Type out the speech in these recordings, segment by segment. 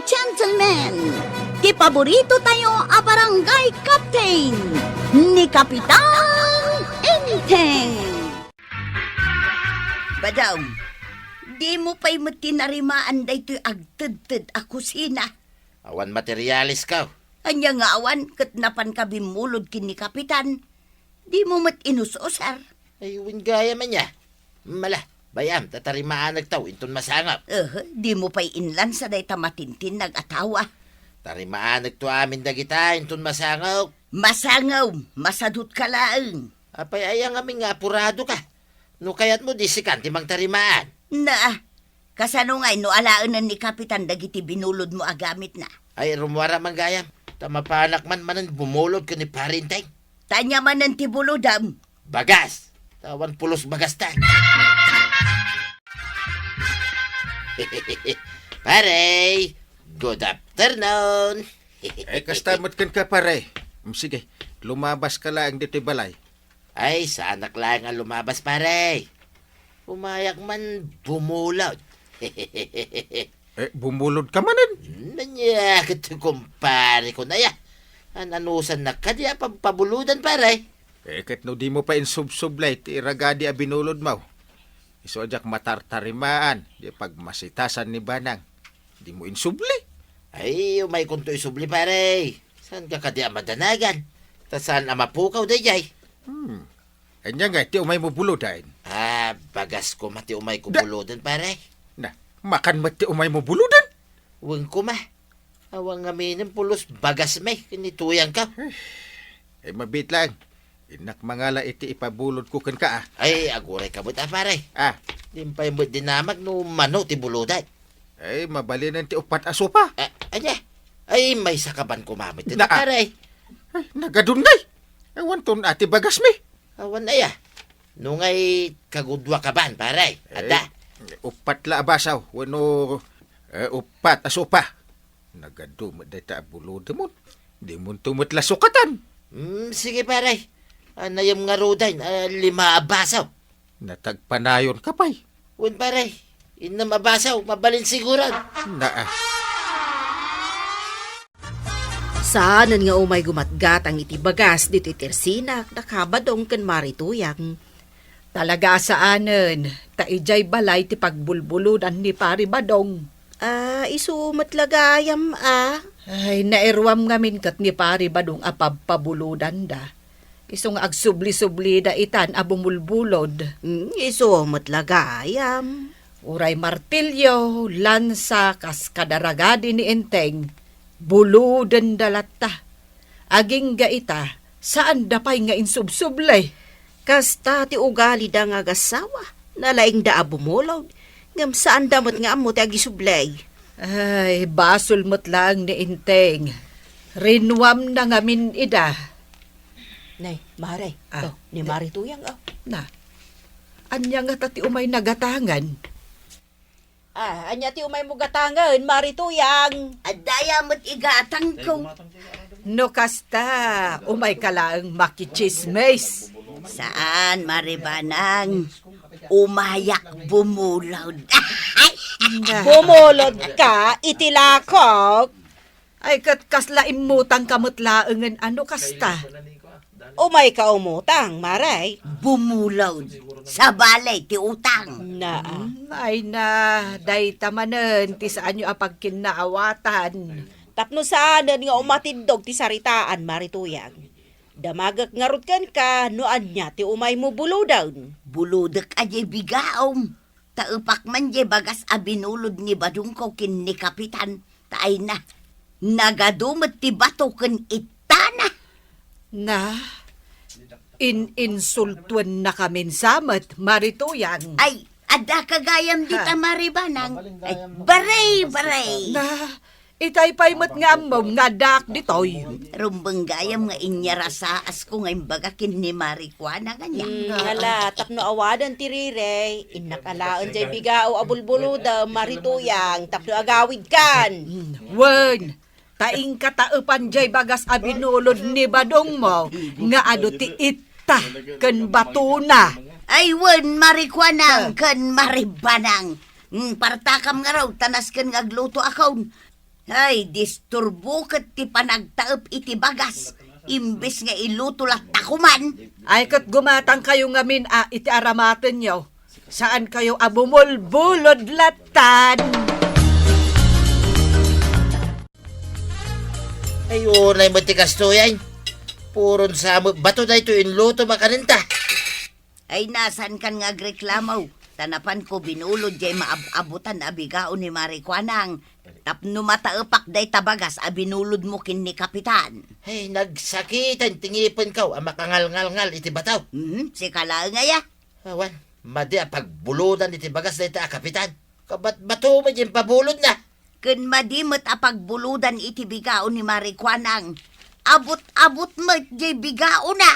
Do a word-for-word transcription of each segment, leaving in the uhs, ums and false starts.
Gentlemen, ti paborito tayo a barangay captain, ni Kapitan Enteng. Badong, di mo pay met tinarimaan daytoy agtedted a kusina. Awan materialis ka. Ania nga awan ket napanka bimmulod ken ni Kapitan? Di mo met inus-usar. Ay, wen gayam ania. Mala, bay-am, ta tarimaanektaw inton masangaw. Eh, di mo pay inlansa dayta matintinnag a tawa. Tarimaanekto amin dagita inton masangaw. Masangaw, masadutka laeng. Apay aya ngamin nga apurado ka? No kayatmo, di sikan ti mangtarimaan. Na, kasano ngay no alaenen ni Kapitan dagiti binulodmo a gamitna? Ay, rummuar man gayam, ta mapanak man manen bumulod ken ni Pare Enteng. Ta ania manen ti bulodem? Bagas. Ta awan pulos bagastan. Pare, good afternoon. Eh, kasta met kenka, pare. Mm, sige, lumabaska laeng ditoy balay. Ay, saanak laeng a lumabas, pare. Umayak man bumulod. Eh, bumulodka manen? Hmm, ania ket, kumpare ko na ya. An-anusannak kadi a pagpabulodan, pare? Eh, ket no dimo pay insubsublay ti ragadi a binulodmo, isu a diak matartarimaan, di pagmasitasan ni Banang. Dimo insubli? Ay, umaykonto isubli, pare. Saanka kadi a madanagan? Ta saan a mapukaw daydiay? Hmm. Ania ngay ti umaymo buloden? Ah, bagas koma ti umayko Da- buloden, pare. Na, makan met ti umaymo buloden? Wen koma. Awan ngaminen pulos bagasmi ken ni Tuyangko. Eh, mabiit laeng. Innak mangala iti ipabulodko kenka, a. Ay, agurayka met, a, pare. Ah. Dinak pay met dinamag no mano ti buloden. Ay, mabalinen ti uppat a sopa. Ah, ania? Ay, maysaka ban koma met, Na, ah. pare. Ay, nagadun ngay. Awanton a ti bagasmi. Awan aya. No ngay kagudua ka ban, pare. Ay, Adda. uppat la a basaw. Wenno, eh, uppat a sopa. Nagadu met dayta a bulodemon. Dimonto met la sukatan. Hmm, sige, pare. Anayem ngaruden, ah, lima a basaw. Natagpanayonka pay. Wen, pare. Innem a basaw, mabalin siguran. Naa. Saanen nga umay gumatgatang iti bagas ditoy tersinak da Kabadong ken Mari Tuyang. Talaga a saanen, ta idiay balay ti pagbulbulodan ni Pari Badong. Ah, isu met la gayam, a? Ay, nairuam ngamin ket ni Pari Badong a pabpabulodanda. Isu nga agsubli-sublida itan a bumulbulod. Hmm, isu met la gayam. Uray martilyo, lansa, kas kadaragadi ni Enteng, bulodenda latta. Agingga ita, saanda pay nga insubsubli. Kasta ti ugalida nga agassawa. Nalaingda a bumulod, ngem saanda met nga ammo ti agisubli. Ay, basol met laeng ni Enteng. Rinuamna ngamin ida. Nay, Mare, Ah, to, ni di- Mari Tuyang, oh. Na, ania ngata ti umayna gatangen? Ah, ania ti umaymo gatangen, Mari Tuyang? Adda aya met igatangko. No kasta, umayka laeng makitsismis. Saan, Mari Banang. Umayak bumulod. Na. Bumulod ka iti lakok? Ay, ket kasla immutangka met laengen a no kasta. Umayka umutang, Mare. Bumulod. Sabali ti utang. Naa. Hmm, ay na, dayta manen ti saanyo a pagkinnaawatan. Tapno saanen nga umatiddog ti saritaan, Mari Tuyang. Damagek ngarud kenka no ania ti umaymo buloden. Bulodek a diay bigaom. Ta epak man diay bagas a binulod ni Badongko ken ni Kapitan, ta ay na, nagadu met ti bato ken ittana. Na, in-insultuennakamin sa met, Mari Tuyang. Ay, adda ka gayam dita, Ha? Mari Banang. Ay, baray, baray. Na, itay pay met nga ammom nga addaak ditoy. Rumbeng gayam nga inyarasaas ko nga imbaga ken ni Mari Kuana nga niya. Mm, ngala, tapno awadan ti rirey, innak alaen jay bigao a bulbulodem, Mari Tuyang, tapno agawidkan. Mm, wen, ta inka taepan jay bagas a binulod ni badongmo nga adu ti itta ken batona. Ay, wen, Mari Kuanang ken Mari Banang. Mm, partakam ngarud, ta nasken nga agluto akon. Ay, disturbo ket ti panagtaep iti bagas, imbes nga iluto latta koman. Ay, ket gumatangkayo ngamin a iti aramatenyo. Saankayo a bumulbulod lattan. Ay, unay met ti kastoy ay. Puron sa met bato daytoy inluto makanenta. Ay, nasaankan nga agreklamo. Ta napanko binulod jay maab-abutan a bigao ni Mari Kuanang. Tapno mataepak dayta bagas a binulodmo ken ni Kapitan. Ay, nagsakitan ti ngipenko a makangalngalngal iti bato. Hmm, sika laeng aya? Awan, madi a pagbulodan iti bagas dayta a Kapitan. Kabatbato met jay pabulodna. Ken madi met a pagbulodan iti bigao ni Mari Kuanang. Abut-abut met jay bigaona.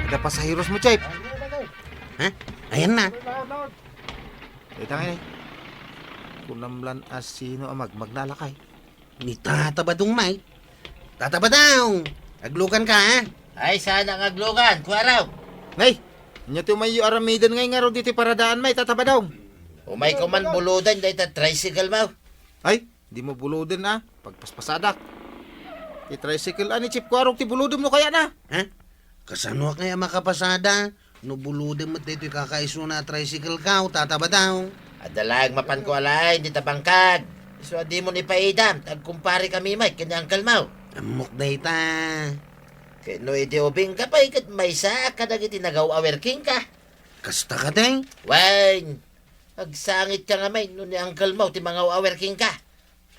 Ada pasaheros mo, Chef. Ha? Ayan na. Ita nga, eh. Kunam lan asino a magmagna a lakay. Ni Tata Badong, may. Tata Badong! Aglukan ka, ha? Ay, saan nga aglukan, Kuaraw? Ngay, anya ti umayyo aramiden ngay ngarud iti paradaan, may, Tata Badong? Umay ko man buludan dayta tricycle mo. Ay, di mo buludan, a. Pagpaspasadak. Ti tricycle, a, ni Chip Kuarog ti buludem no kaya na. Ha? Kasanoak ngay a makapasada? No bulodem met daytoy kakaisuna a tricycle ka, o Tata Badong. Adda laeng mapanko a laeng dita bangkag. Isu a dimon ipaidam, ta agkumpare kami met ken ni uncle mo. Ammok dayta. Ket no idi ubing ka pay ket maysaak kadagiti nagaw-awer kenka. Kasta kadi? Wen, agsangit ka ngamin no ni uncle mo ti mangaw-awer kenka.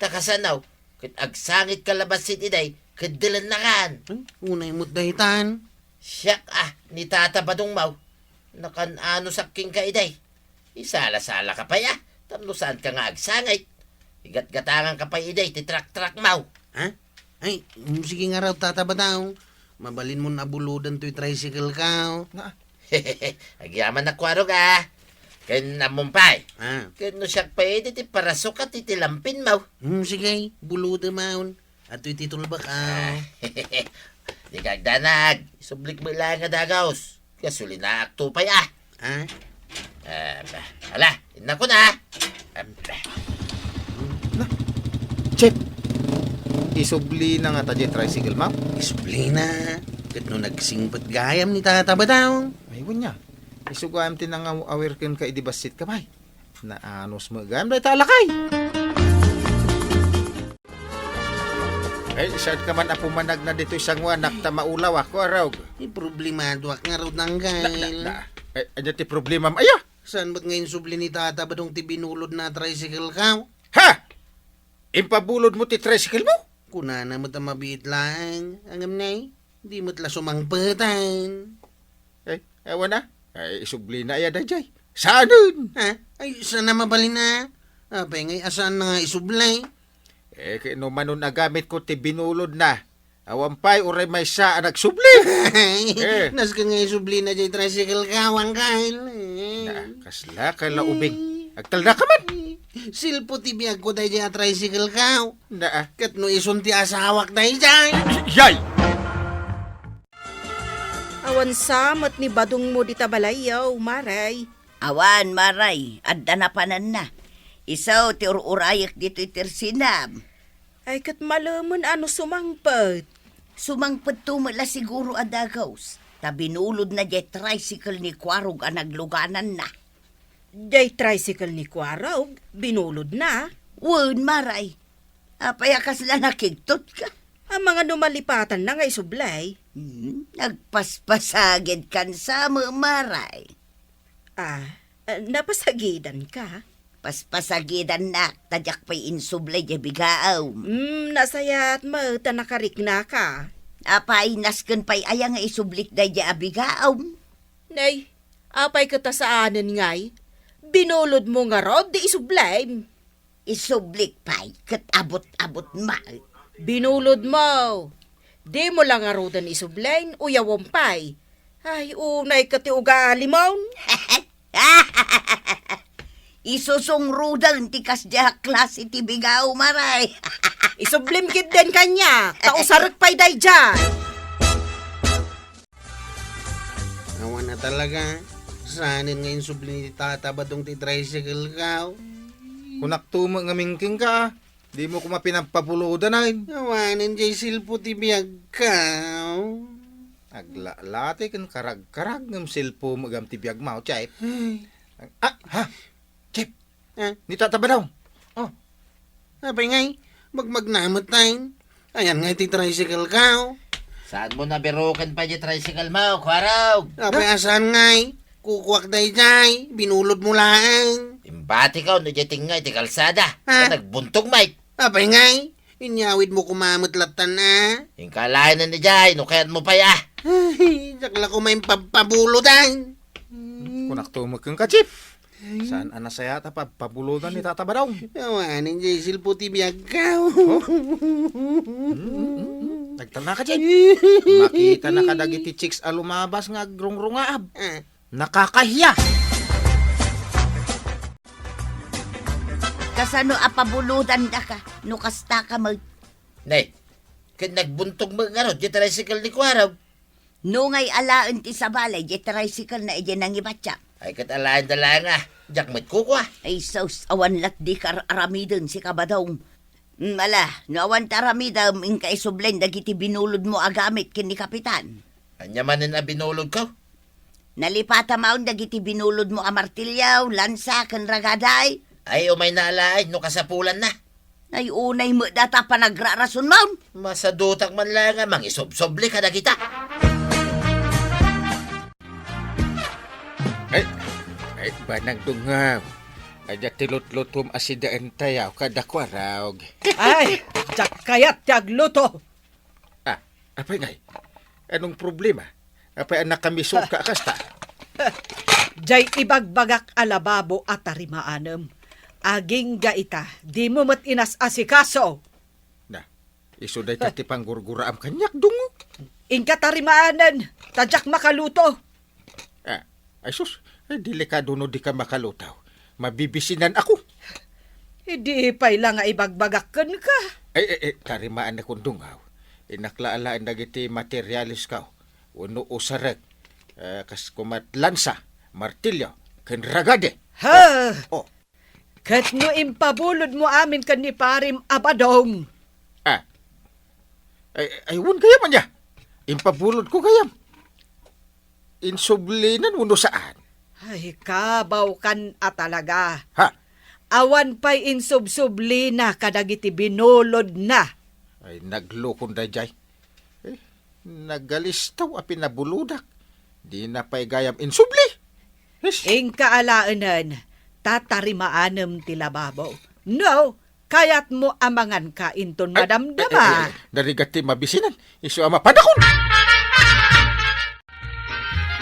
Ta kasano, ket agsangit ka la bassit idi, ket dilennakan. Hmm, unay met daytan. Siak a, ni Tata Badong mo, nakan-anosak kenka idi. Isala-sala ka pay a, tapno saan ka nga agsangit. Igatgatangan ka pay idi ti trak-trak mo. Ha? Ay, mm, sige ngarud, Tata Badong. Mabalin mon a bulodan toy tricycle ka, o. Na, Agyaman a Kuarog a. Ken ammom pay. Ah. Ken no siak pay idi ti parasukat iti lampin mo. Hmm, sige, bulodem man. Adtoy ti tulbak, a. Ah. Di ka agdanag. Isublik met laeng a dagaus. Gasolinaak to pay, a. Ah? Ah, ba. Ala, innakon, a. Ah, ba. Na, Chip. Isublina ngata diay tricycle mo? Isublina. Ket no nagsingpet gayam ni Tata Badong. Ay, wen aya. Isu gayam ti nangaw-awer kenka idi bassit ka, bay. Naanus met gayam dayta a lakay. Ay, saan ka man a pumanagna ditoy sanguanak ta maulaw a, Kuarog? Ti problemadoak ngarud, uncle. Na, na, na. Ay, ania ti problemam aya? Saan met nga insubli ni Tata Badong ti binulodna a tricycle ka? Ha? Impabulod mo ti tricycle mo? Kunana met a mabiit laeng. Ngem nay, di met la sumangpetan. Ay, awan a. Ay, isublina aya daydiay. Saanen? Ha? Ay, saan a mabalin a? Apay ngay a saanna nga isubli? Eh, ket no manon a gamitko ti binulodna, awan pay uray maysa a nagsubli. Eh. Nasken nga isublina diay tricycle ka, uncle. Na, kasla ka la ubing. Agtalna ka man. Silpo ti biagko daydiay a tricycle ka. Na, ah. Ket no isun ti asawak daydiay. Yay! Awan sa met ni Badong mo dita balayyo, Maray. Awan, Maray, adda napananna. Isu ti ur-urayek ditoy tersinam. Ay, ket malemen a no sumangpet. Sumangpet to met la siguro a dagaus, ta binulodna diay tricycle ni Kuarog a naglugananna. Diay tricycle ni Kuarog, binulodna? Wen, Maray. Apay a kasla nakigtot ka? Amangan no malipatanna nga isublay. Hmm, nagpaspasagid kan sa, Maray. Ah, eh, napasagidan ka? Paspasagidannak, ta diak pay insublay diay bigaam. Hmm, nasayaat met ta nakarikna ka. Apay, nasken pay aya nga isublik daydiay a bigaam? Nay, apay ket a saanen ngay? Binulod mo ngarud ti isublem. Isublik pay ket abut-abut met. Binulod mo. Di mo la ngaruden isublen, uyawem pay. Ay, unay ket ti ugalimon. Isusungruden ti kasdiay a klase ti bigaw, Maray. Isublem ketdin kaniak, ta usarek pay daydiay. Awan a talaga. Saanen nga insubli ni Tata Badong ti tricycle ko. Kunakto met ngamin kenka, dimo koma pinapabulodan, ay. Awanen jay selpo ti biagko. Aglalati ken karagkarag ngem selpo met gayam ti biagmo, Chep. Ay. Ah, ha? Chep. Ah? Ni Tata Badong. Oh. Apay ngay, magmagna met tayo. Ayan nga iti tricycle ko. Saanmo nabiruken pay di tricycle mo, Kuarog? Apay, no? Saan ngay? Kukuak dayjay, binulodmo laeng. Imbatiko no diay tengnga iti kalsada. Ha? Ket nagbuntog met. Apay ngay, inyawidmo koma met lattan a. Inka laeng dayjay, no kayatmo pay a. Ay, diak la koma impapabulodan. Kunakto met kenka, Chep. Saan a nasayaat a pabpabulodan ni Tata Badong? Awanen jay selpo ti biagko. Oh? Mm, mm, mm, mm. Nagtalna ka, Chep. Makitana kadagiti chicks a lumabas nga agrungrungaab. Ah. Nakakahiya. Kasano a pabulodandaka no kasta ka met? Ne, ket nagbuntog met ngarud diay tricycle ni Kuarog. No ngay alaen ti sabali, diay tricycle na idiay nangibatyak. Ay, ket alaenda laeng a, diak met kukua. Ay, sus, awan lat di kar-aramiden, sika Badong. Mm, ala, no awan ti aramidem, inka isublen dagiti binulodmo a gamit ken ni Kapitan. Ania manen a binulodko? Nalipata maon dagiti binulodmo a martilyo, lansa, ken ragada. Ay, umayna alaen no kasapulanna. Ay, unay met data panagrarason maon. Masadutak man laeng a mangisubsubli kadagita. Ay, ay, banag dungaw. Adda ti lutlutom a sidaentayaw kada Kuarog. Ay, diak kayat ti agluto. Ah, apay ngay? Anong problema? Apay a nakamisot ka a kasta? Jay ibagbagak a lababo a tarimaanem. Agingga ita, dimo met inas-asikaso. Na, isu dayta ti panggurguraam kaniak, dungo. Inka tarimaanen, ta diak makaluto. Ah, ay sus, ay delikado no dika makaluto. Mabibisinan ako. Idi pay la nga ibagbagak kenka. Ay, ay, ay, tarimaanakon dungaw. Innak la alaen dagiti materialesko wenno usarek, eh, kas koma ti lansa, martilyo, ken ragada. Ha! Oh, oh. Ket no impabulodmo amin ken ni Parem a Badong? Ah. Ay, ay, wen gayam ania? Impabulodko gayam. Insublinan wenno saan? Ay, kabawkan a talaga. Ha? Awan pay insubsublina kadagiti binulodna. Ay, naglukon daydiay. Eh, nagalistaw a pinabulodak. Dina pay gayam insubli. His! Inka alaenen, ta tarimaanem ti lababo. No, kayatmo a manganka inton madamdama. Ay, ay, ay, ay, narigat ti mabisinan. Isu a mapadakon.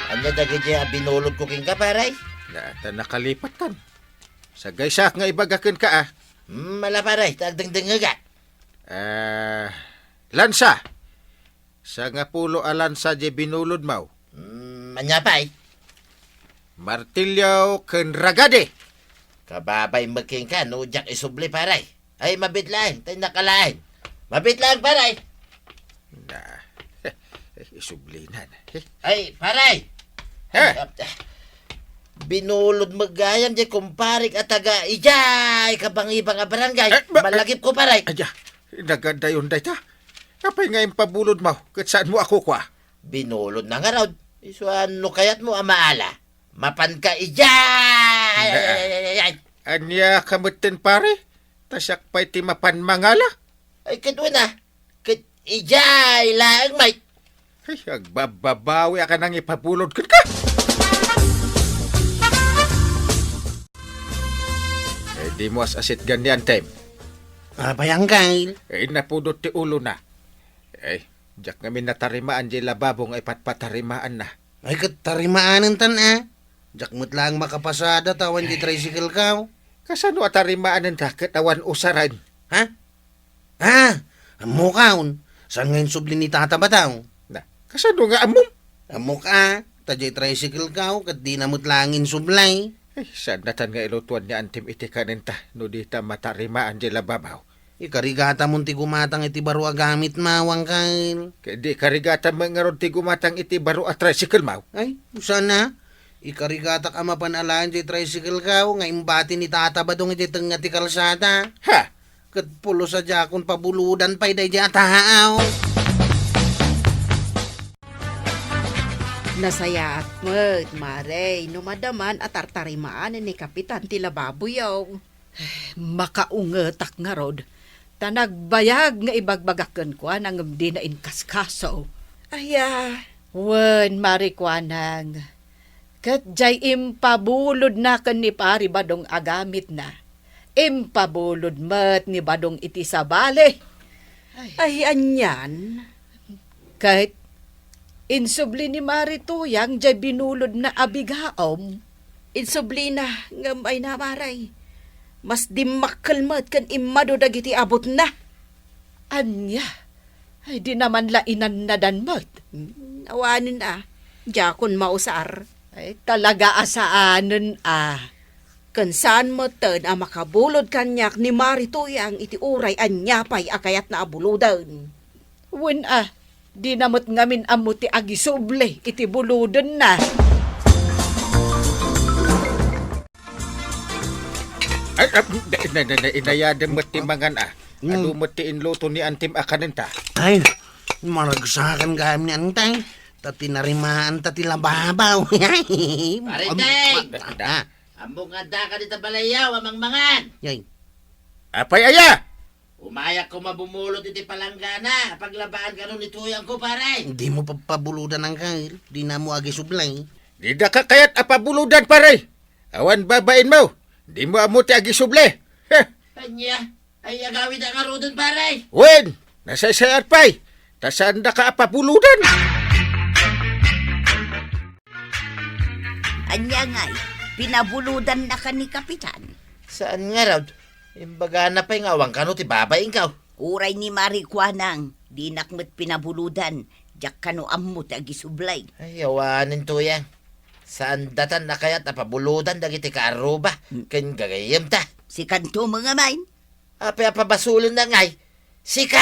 Ania dagiti a binulodko kenka, pare? Na, ta nakalipatkan. Sagaysaak nga ibaga kenka, ah. Hmm, ala, pare, ta agdengdengngegak. Ah, lansa. Sangapulo a lansa diay binulodmo. Hmm, ania pay? Martilyo ken ragada. Kababay met kenka no diak isubli, pare. Ay, mabiit laeng, ta innak alaen. Mabiit laeng, pare. Na, isublinan. Ay, pare. Eh? Ay, ap-, binulod met gayam diay kumparek a taga idiay kabangibang a barangay. Eh, ba-, malagipko, pare. Aya, nagadayon dayta. Apay nga impabulodmo ket saanmo a kukua? Binulodna ngarud. Isu a no kayatmo a maala, mapanka idiay. Ay, ay, ay, ay, ay. Ania ka metten, pare? Ta siak pay ti mapan mangala? Ay, ket wen a. Ket idiay laeng met. Ay, agbabbabawi a ka nangipabulod kenka. Eh, dimo as-asitgan ni Antem. Apay, Angkel? Eh, napudot ti ulona. Eh, diak ngamin natarimaan diay lababo nga ipatpatarimaanna. Ay, ket tarimaanentan a. Diak met laeng makapasada ta awan diay tricycle ko. Kasano a tarimaanenta ket awan usaren? Ha? Ah, ammokon. Saan nga insubli ni Tata Badong? Na, kasano nga ammom? Ammok a, ta diay tricycle ko, ket dina met laeng insubli. Ay, saannatan nga ilutuan ni Antem iti kanenta no dita matarimaan diay lababo. Ikarigatamon ti gumatang iti baro a gamitmo, Angkel. Ket di ikarigatam met ngarud ti gumatang iti baro a tricycle mo? Ay, saan a? Ikarigatak a mapan alaen diay tricycle-ko nga imbati ni Tata Badong idiay tengnga ti kalsada. Ha? Ket pulos a diakon pabuludan pay daydiay a tao. Nasayaat met, Mare, no madaman a tartarimaan ni Kapitan ti lababoyo. Makaungetak ngarud, ta nagbayag nga ibagbagak kenkuana ngem dina inkaskaso. Aya. Wen, Mare Kuanang, ket diay impabulodna ken ni Pari Badong a gamitna, impabulod met ni Badong iti sabali. Ay, anian? Ket insubli ni Mari Tuyang diay binulodna a bigaom. Insublina, ngem ay na, Mare. Mas dimmakkel met ken immadu dagiti abutna. Ania? Ay, dina man la inannadan met. Hmm, awanen a. Diakon mausar. Ay, talaga a saanen a. Ken saan metten a makabulod kaniak ni Mari Tuyang iti uray ania pay a kayatna a buloden. Wen a, dina met ngamin ammo ti agisubli iti bulodenna. Ay, ah, na, na, na, inayadem met ti mangan, ah. Mm. Adu met ti inluto ni Antim a kanenta. Ay, maragsakan gayam ni Antay. Ta tinarimaanta ti lababaw. Pare Tay! Ah, ah. Ammok nga addaka dita balayyo a mangmangan. Yay. Apay aya? Umayak koma bumulod iti palanggana, paglabaan kano ni Tuyangko, pare. Dimo papabulodan, Angkel. Dina ammo agisublay. Didaka kayat a pabulodan, pare. Awan babainmo. Dimo ammo ti agisubli. Heh. Ania? Ay, agawida ngaruden, pare. Wen, nasaysayaat pay. Ta saandaka a pabulodan. Ania ngay, pinabulodannaka ni Kapitan? Saan ngarud? Imbagana pay nga awan kano ti babainko. Uray ni Mari Kuanang, dinak met pinabulodan, diak kano ammo ti agisublay. Ay, awanen, Tuyang. Saan datan a kayat a pabulodan dagiti kaarruba, hmm, ken gagayyemta. Sikanto met ngamin? Apay a pabasolenna ngay? Sika!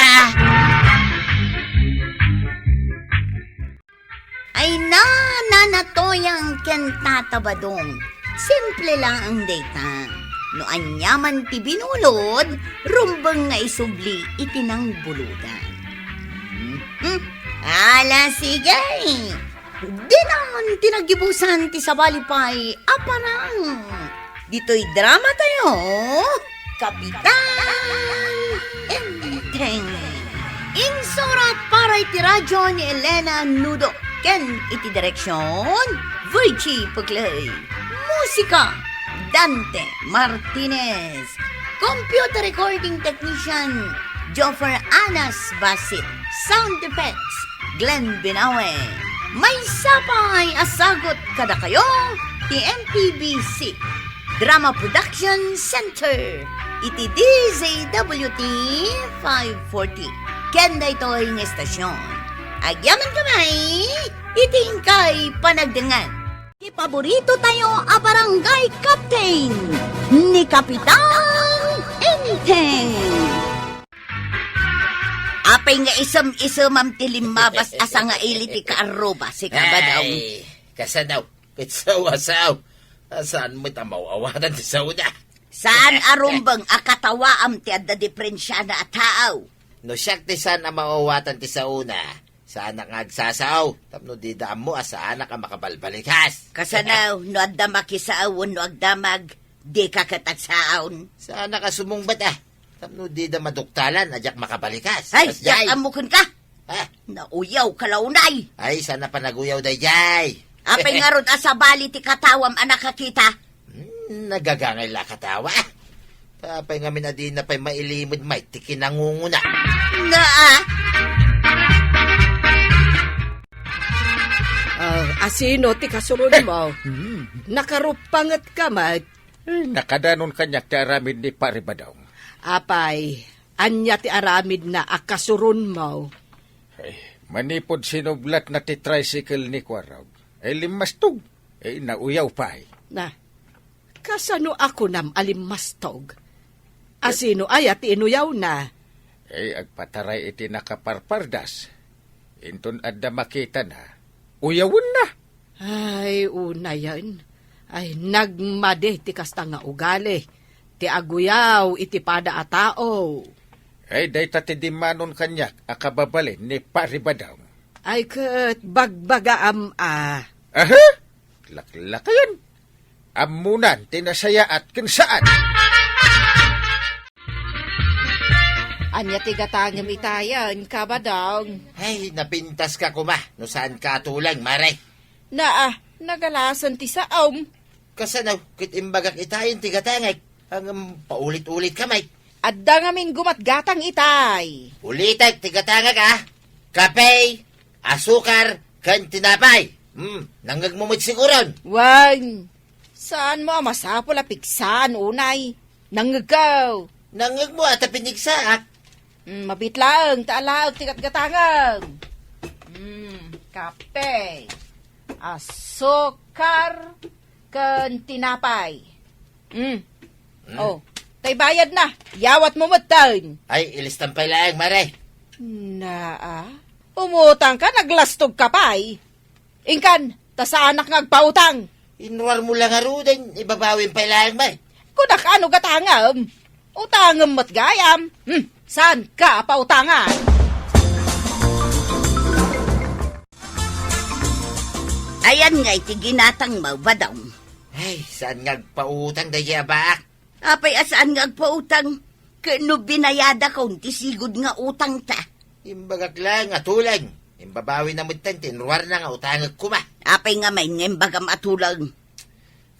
Ay na, Nana Tuyang ken Tata Badong. Simple laeng dayta. No aniaman ti binulod, rumbeng nga isubli iti nangbulodan. Hmm? Ala, sige. Dinamon ti nagibusan ti sabali pay a parang. Ditoy drama tayo, Kapitan Enteng. Insurat para iti radyo ni Elena Nudo ken iti direksyon, Virgie Puclay. Musika, Dante Martinez. Computer recording technician, Joffer Anas Basit. Sound effects, Glenn Binawe. Maysa pay a sagut kadakayo ti M P B C Drama Production Center iti D Z W T five forty. Ken daytoy nga estasyon, agyamankami iti inkay panagdengngeg. Ti paborito tayo a barangay captain, ni Kapitan Enteng. Apay nga isem-isemam ti limmabas a sangaili ti kaarruba, sika, Badong? Ay, kasano? Ket sao a sao? A, saan met a maw-awatan ti saona? Saan a rumbeng a katawaam ti adda diperensiana a tao? No siak ti saan a maw-awatan ti saona, saanak nga agsasao, tapno dida ammo a saanak a makabalbalikas. Kasano, no adda makisao wenno agdamag, dika ket agsao? Saanak a sumungbat, a, tapno dida maduktalan a diak makabalikas. Ay, kas diak jay. Ammo kenka. Ha? Nauyaw ka la unay. Ay, saan a panaguyaw dayjay? Apay ngarud a sabali ti katawam a nakakita? Hmm, nagagangay la a katawa. Apay ngamin a dina pay mailimed met ti kinangunguna. Naa. Ah, asino ti kasuronmo? Hmm. Nakaruppanget ka met. Eh, nakadanon kaniak ti aramid ni Pari Badong. Apay, ania ti aramidna a kasuronmo? Eh, manipud sinublatna ti tricycle ni Kuarog, eh, limmastog. Eh, nauyaw pay. Na, kasano a kunam a limmastog? Asino aya ti inuyawna? Eh, agpataray iti nakaparpardas. Inton adda makitana, uyawenna. Ay, unayen. Ay, nagmadi ti kasta nga ugali. Ti aguyaw iti pada a tao. Ay, dayta ti dimmanon kaniak a kababalin ni Pari Badong. Ay, ket bagbagaam a. Aha? Laklakayan. Ammonan ti nasayaat ken saan. Ania ti gatangem itayen, Kabadong? Ay, napintaska koma no saanka a tuleng, Mare. Naa, nagalasan ti saom. Kasano, ket imbagak itayen ti gatangek, ngem paulit-ulitka met. Adda ngamin gumatgatang itay. Ulitek ti gatangek, a. Kape, asukar, ken tinapay. Hmm, nangngegmo met siguron. Wen, saanmo a masapul a pigsaan unay? Nangngegko. Nangngegmo a ta pinigsaak. Mm, mabit laeng ta alaek ti gatgatangem. Mm, kape, asukar, ken tinapay. Mm. Mm. Oh, tay bayad na. Yawatmo metten. Ay, ilistam pay laeng, Mare. Naa, umutang ka, naglastog ka pay. Inkan, ta saanak nga agpautang. Inruarmo la ngaruden, ibabawim pay laeng met. Kunak ano gatangem? Utangem met gayam. Hmm, saanka a pautangan? Ayan nga iti ginatangmo, Badong. Ay, saan nga agpautang daydi a baak? Apay a saan nga agpautang? Ket no binayadakon ti sigud nga utangta. Imbagak laeng a tuleng. Imbabawina metten ti inruarna nga utangek koma. Apay ngamin nga imbagam a tuleng?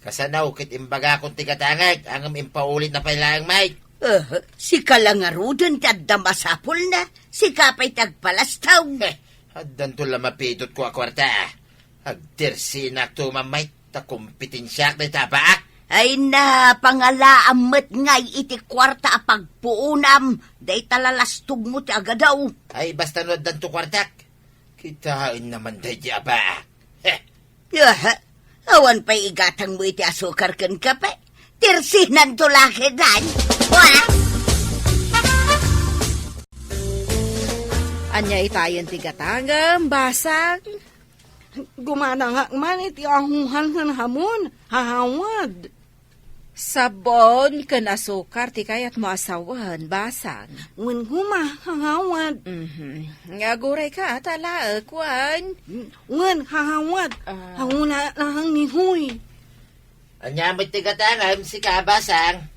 Kasano ket imbagakon ti gatangek, ngem impaulitna pay laeng met. Eh, sika la ngaruden ti adda masapulna, sika pay ti agpalastog. Heh, addanto la mapidotko a kuarta. Agtirsinakto man met ta kompitensiak dayta a baak. Ay na, pangalaam met ngay iti kuarta a pagpuonam, dayta lalastogmo ti agadaw. Ay, basta no addanto kuartak, kitaenna man daydi a baak. Heh. Yaha, awan pay igatangmo iti asukar ken kape. Tirsinanto la ketdin. Wa! Ania itayen ti gatangem, Basang? Gumanangak man iti ahuhan ken hamon, hahawad. Sabon ken asukar ti kayatmo a sawen, Basang. Wen koma, hahawad. Mhm. Nga aguray ka, ta alaek, wen? Wen, hahawad. Ah. Hawna lang ni Huy. Ania met ti gatangem, sika, Basang?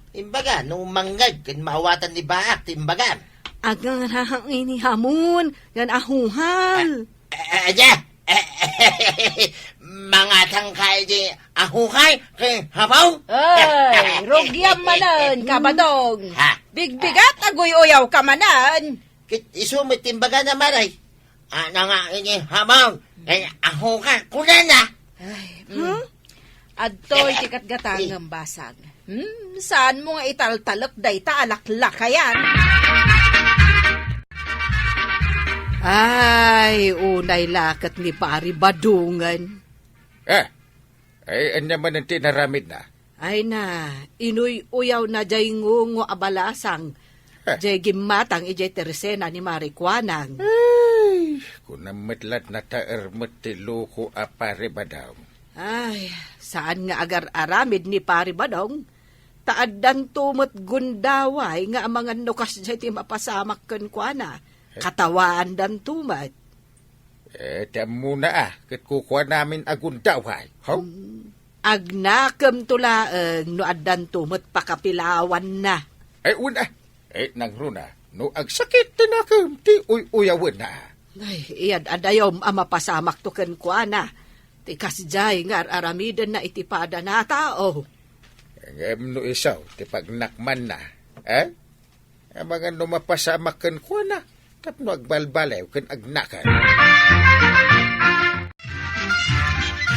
Imbaga, no mangngeg ken maawatan ni baak ti imbagam. Agarahak ini hamon, ken ahuhal. A-, a-, ania? Mangatang ka iti ahuhal ken habaw? Ay, rugiam manen, Kabadong. Ha? Bigbigat, aguy-uyaw ka manen. Ket isu met ti imbagana, Mare. Ana nga ini hamon, kay ahuka, kunana. Ay, mm. Huh? Adtoy ti gatgatangem, Basang. Hmm, saanmo nga italtalek dayta a laklakayan? Ay, unay la ket ni Pari Badongen. Eh, ay, ania manen ti inaramidna? Ay na, inuy-uyawna jay ngungo a balasang, eh, jay gimmatang idiay tersena ni Mari Kuanang. Ay, kunam met latna ta ermet ti loko a Pari Badong. Ay, saan nga agar-aramid ni Pari Badong? Ta addanto met gundaway nga amangan no kasdiay ti mapasamak kenkuana. Eh? Katawaandanto met. Eh, ti ammona a, ket kukuanamin a gundaway. Haw? Mm. Agnakemto laeng no addanto met pakapilawanna. Ay, wen a. Eh, nangruna, no agsakit ti nakem, ti uy-uyawenna. Ay, iyad-adayom a mapasamakto kenkuana. Ti kasdiay nga ar-aramidenna iti padana a tao. Ngem no isu ti pagnakmanna, eh? Amangan no mapasamak kenkuana tapno agbalbaliw ken agnakan.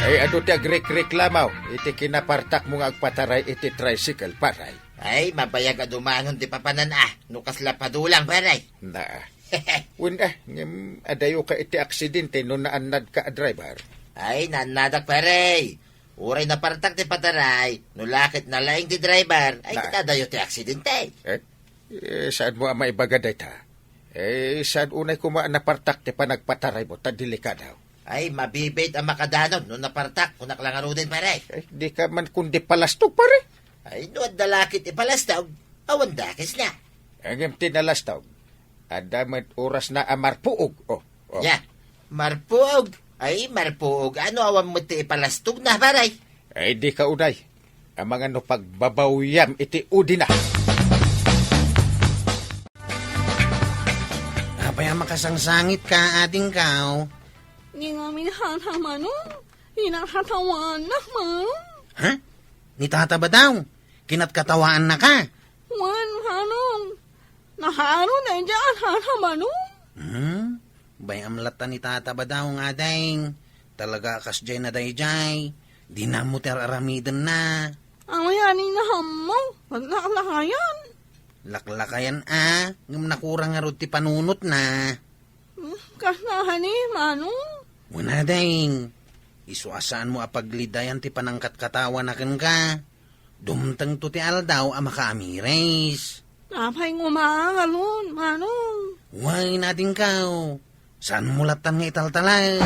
Ay, adu ti agrekreklamo iti kinapartakmo nga agpataray iti tricycle, Pare. Ay, mabayag a dumanon ti papanan a, no kasla padulang, Pare. Naa. Wen a, ngem adayo ka iti aksidente no naannadka a driver. Ay, naannadak, Pare. Uray napartak ti pataray, no la ket nalaing ti driver, ay, na, ket adayo ti aksidente. Eh? Eh, saanmo a maibaga dayta? Eh, saan unay koma a napartak ti panagpataraymo, ta delikado. Ay, mabibit a makadanon no napartak, kunak la ngaruden, pare. Ay, di ka man kundi palastog, pare. Ay, no adda la ket ipalastog, awan dakes na. Ngem ti nalastog, adda met oras na a marpuog. Oh, oh. Ya, marpuog. Ay, marpuog. Ano awan met ti ipalastog na, pare? Ay, di ka unay. Amangan no pagbabawyam iti udina. Apay a makasangsangit ka, adingkaw? Di ngamin hata, Manong. Kinakatawaannak, Manong. Ha? Ni Tata Badaw? Kinatkatawaannaka? Wen, Manong. Nahaaro daydiay a Tata Manong. Hmm? Bay-am latta ni Tata Badaw nga ading. Talaga a kasdiay na daydiay. Dina mo ti ar-aramidenna. Awayan ni nahammo. Laklakayan. Laklakayan a. Ngem nakurang ngarud ti panunotna. Hmm, kasla kadi, Manong? Wen a, dayng. Isu a saanmo a paglidayan ti panangkatkatawana kenka. Dumtengto ti aldaw a makaamiris. Apay nguma ngarud, Manong? Wen a, dingkaw. Saanmo lattan nga italtalay?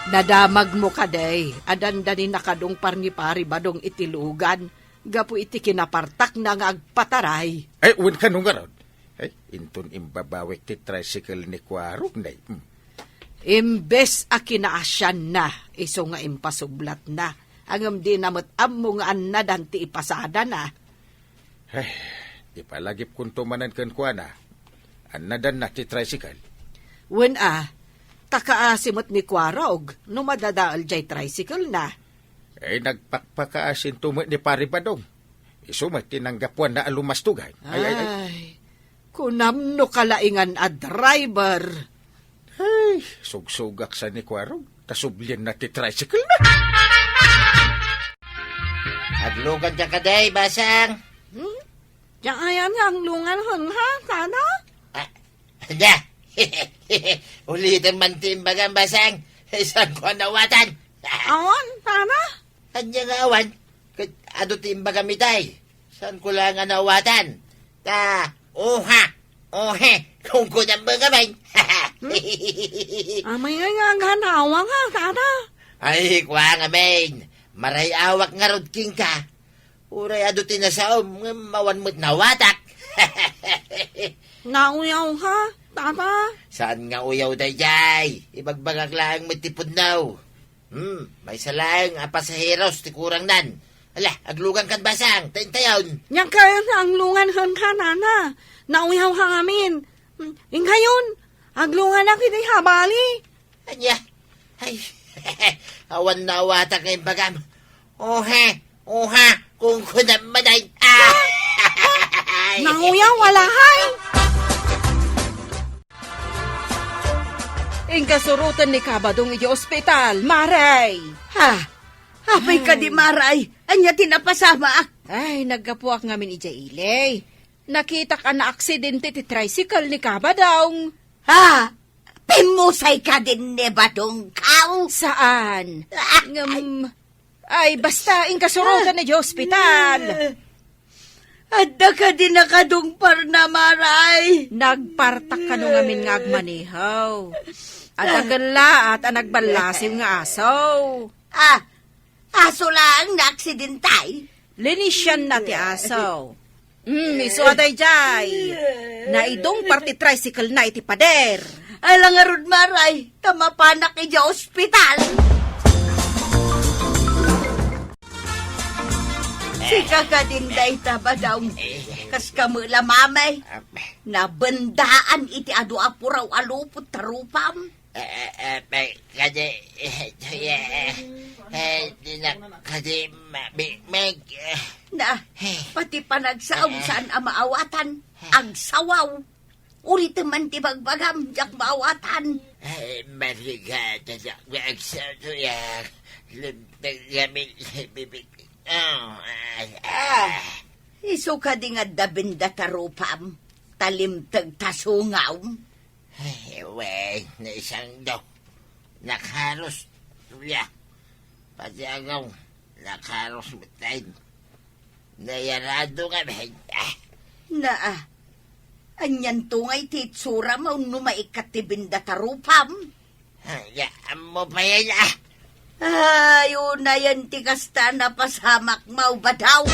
Nadamagmo kadi a dandani nakadungpar ni Pari Badong iti lugan gapu iti kinapartakna nga agpataray. Ay, wen kano ngarud? Ay, inton imbabawek ti tricycle ni Kuarog, nay. Hmm. Imbes a kinaasianna, isu nga impasublatna. Ngem dina met ammo nga annadan ti ipasadana. Ay, ipalagipkonto manen kenkuana. Annadanna ti tricycle. Wen a, ta kaasi met ni Kuarog no madadael jay tricycle na. Ay, nagpakpakaasinto met ni Pari Badong. Isu met ti nanggapuanna a lumastogan. Ay, ay, ay. Ay, kunam no kalaingan a driver. Ay, sugsugak sa ni Kuarog. Ta sublianna ti tricycle na. Aglugan ka kadi, Basang. Hmm? Diak ayan nga aglungan, ha, Tata? Ah, ania? Ulitem man ti imbagam, Basang. Saanko a naawatan? Awan, Tata? Ania nga awan? Ket adu ti imbagam itay. Saanko la nga naawatan? Ta, oha, ohe, kunkunam met ngamin. Hmm? Amay nga nga aganawak, ha, Tata? Ay, kua ngamin. Maray-awak ngarud kenka. Uray adu ti nasaom, ngem awan met naawatak. Nauyaw ka, Tata? Saan nga uyaw daydiay? Ibagbagak laeng met ti pudno. Hmm, maysa laeng a pasaheros ti kurangnan. Ala, aglugan kan, Basang, ta intayon. Diak kayat nga aglungan kenka, Tata. Nauyaw ka ngamin. Hmm, inkayon, aglunganak iti habali. Ania? Ay, awan naawatak nga imbagam. Ohe, oha, kunkunam met ay. Ah! Ay! Nauyaw, wala, hay! Inkasuroten ni Kabadong iti ospital, Maray. Ha? Apay kadi, Maray? Ania ti napasamak? Ay, naggapuak ngamin idiay ili. Nakitak a naaksidente ti tricycle ni Kabadong. Ha? Pimmusay kadin ni Badong, kaw? Saan? Ah, ngem, ay, basta, inkasuroten idiay ospital. Adda kadi nakadungparna, Maray? Nagpartak kano ngamin nga agmaneho. Adda kellaat a nagballasiw nga aso. Ah, aso laeng naaksidentay? Linisianna ti aso. Hmm, isu a daydiay. Naidungpar ti tricycle na iti pader. Ala ngarud, Maray, ta mapanak idiay ospital. Sika kadin dayta, Badong. Kaskamo la, Mamay. Nabendaan iti adu a puraw a lupot ta rupam. Eh, eh, eh, pe-, kadi, eh, eh, eh, di na kadi mabikmig, eh. Na, eh, pati panagsaom saan a maawatan. Eh. Agsawaw. Ulitem man ti bagbagam, diak maawatan. Eh, maliga, diak agsaw, ya. Limtag kami, bibig. Oh, ay, ah. Ah, isu kadi nga adda benda ta rupam, ta limteg ta sungawm. Ay, wen, naisangdo. Nakaros, kuya. Pati agaw, nakaros met laeng. Nayarado ngamin. Ah. Naa. Anianto nga iti itsuram, no maikkat ti benda ta rupam? Ya, ammo pay, ah. Ay, unayen ti kasta napasamak, Mao Badong.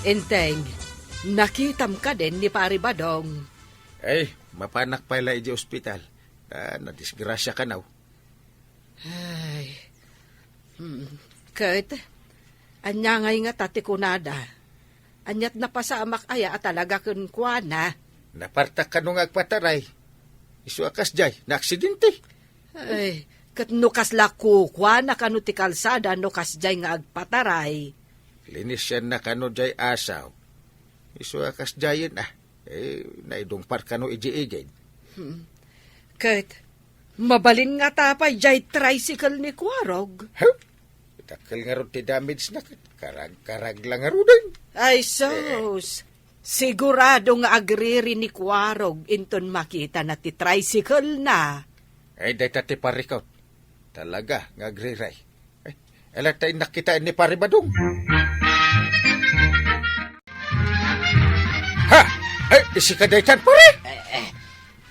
Enteng, nakitam kadin ni Pari Badong? Ay, mapanak pay la iti ospital. Ah, nadisgrasya kano. Ay. Hmm. Ket, ania ngay ngata ti kunada? Aniat napasamak aya a talaga kenkuana? Napartak kano nga agpataray? Isu a kasdiay, naaksidente. Ay, ket no kasla kukuana kano ti kalsada no kasdiay nga agpataray? Linisianna kano diay asaw. Isu a kasdiayen, ah. Eh, naidungpar kano idi igid. Hmm. Ket, mabalin ngata pay diay tricycle ni Kuarog? Huh? Dakkel ngarud ti damage na ket karag-karag la ngaruden. Ay, sus! Sigurado nga agriri ni Kuarog inton makitana ti tricycle na. Ay, dayta ti parikot. Talaga nga agriri. Eh, ala ta innak kitaen ni Pari Badong. Ha! Eh, isika daytan, pare? Eh, eh,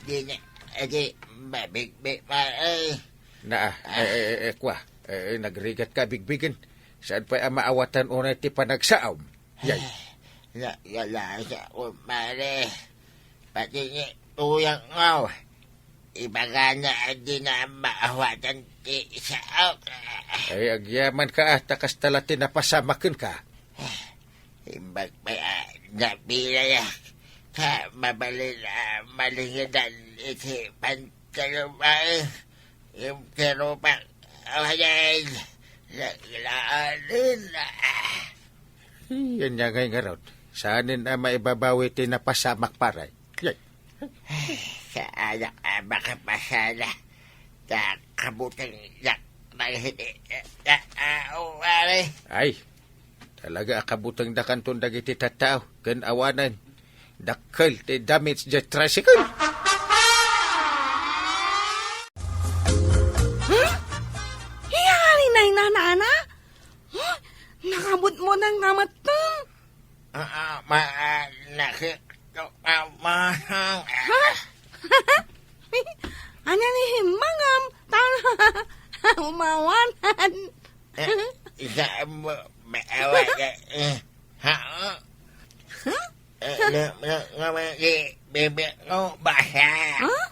di na, eh, di, mabigbi, pare. Na, eh, eh, eh, eh, kwa, eh, eh, nagrigat ka, bigbigen. Saan pay a maawatan unay ti panagsaom? Yay. Eh, na, yala, sa, pare. Pati ni Tuyang, aw. Ibagana a dina maawatan ti saok. Ay, agyaman ka, ah, ta kasta la ti napasamak kenka. Imbag pay a nabilayak, ta mabalin a malingedan iti pantalon, ay, imkerupak, awanen, naglaanin, ah. Ay, ania ngay ngarud? Saanen a maibabawi ti napasamak, pare? Yay. Saanak a makapasada. Ta kabutengdak dagiti tattao, pare. Ay, talaga a kabutengdakanton dagiti tattao, ken awanen, dakkel ti damage diay tricycle. Hmm? Iyari na inanana? Huh? Nakabutbuteng nga metten. Ah, ah, ma-, ah, nakit-, ah, ma-, Ha? Ania ni himmangam? Tan umawanan. Eh, isa mo, maawa ka, eh. Ha? Huh? Eh, na, na, na, na, di, bebe ko, basa. Huh?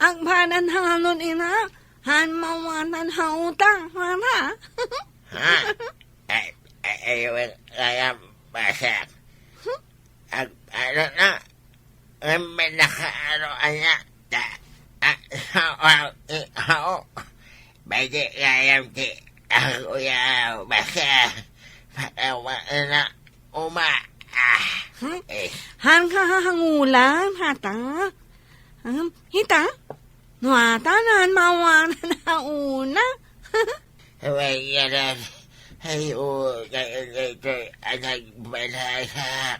Agpanan hanganon, ina. Han mawanan ha utang, mana. Ha? Ay, ay, ay, ay, ay, basa. Huh? Ag-, ano na? Ang nakaano, anak. Ta-, a-, sao, i-, ao. Pwede kayam ti ako yaw. Basta, patawa na uma. Ah, Hmm? Eh. Han ka hangulan, hata? Hmm, hita? No ata nan mawanan na una. Awayanan. Ay, o, kaya ito, anak, balayak.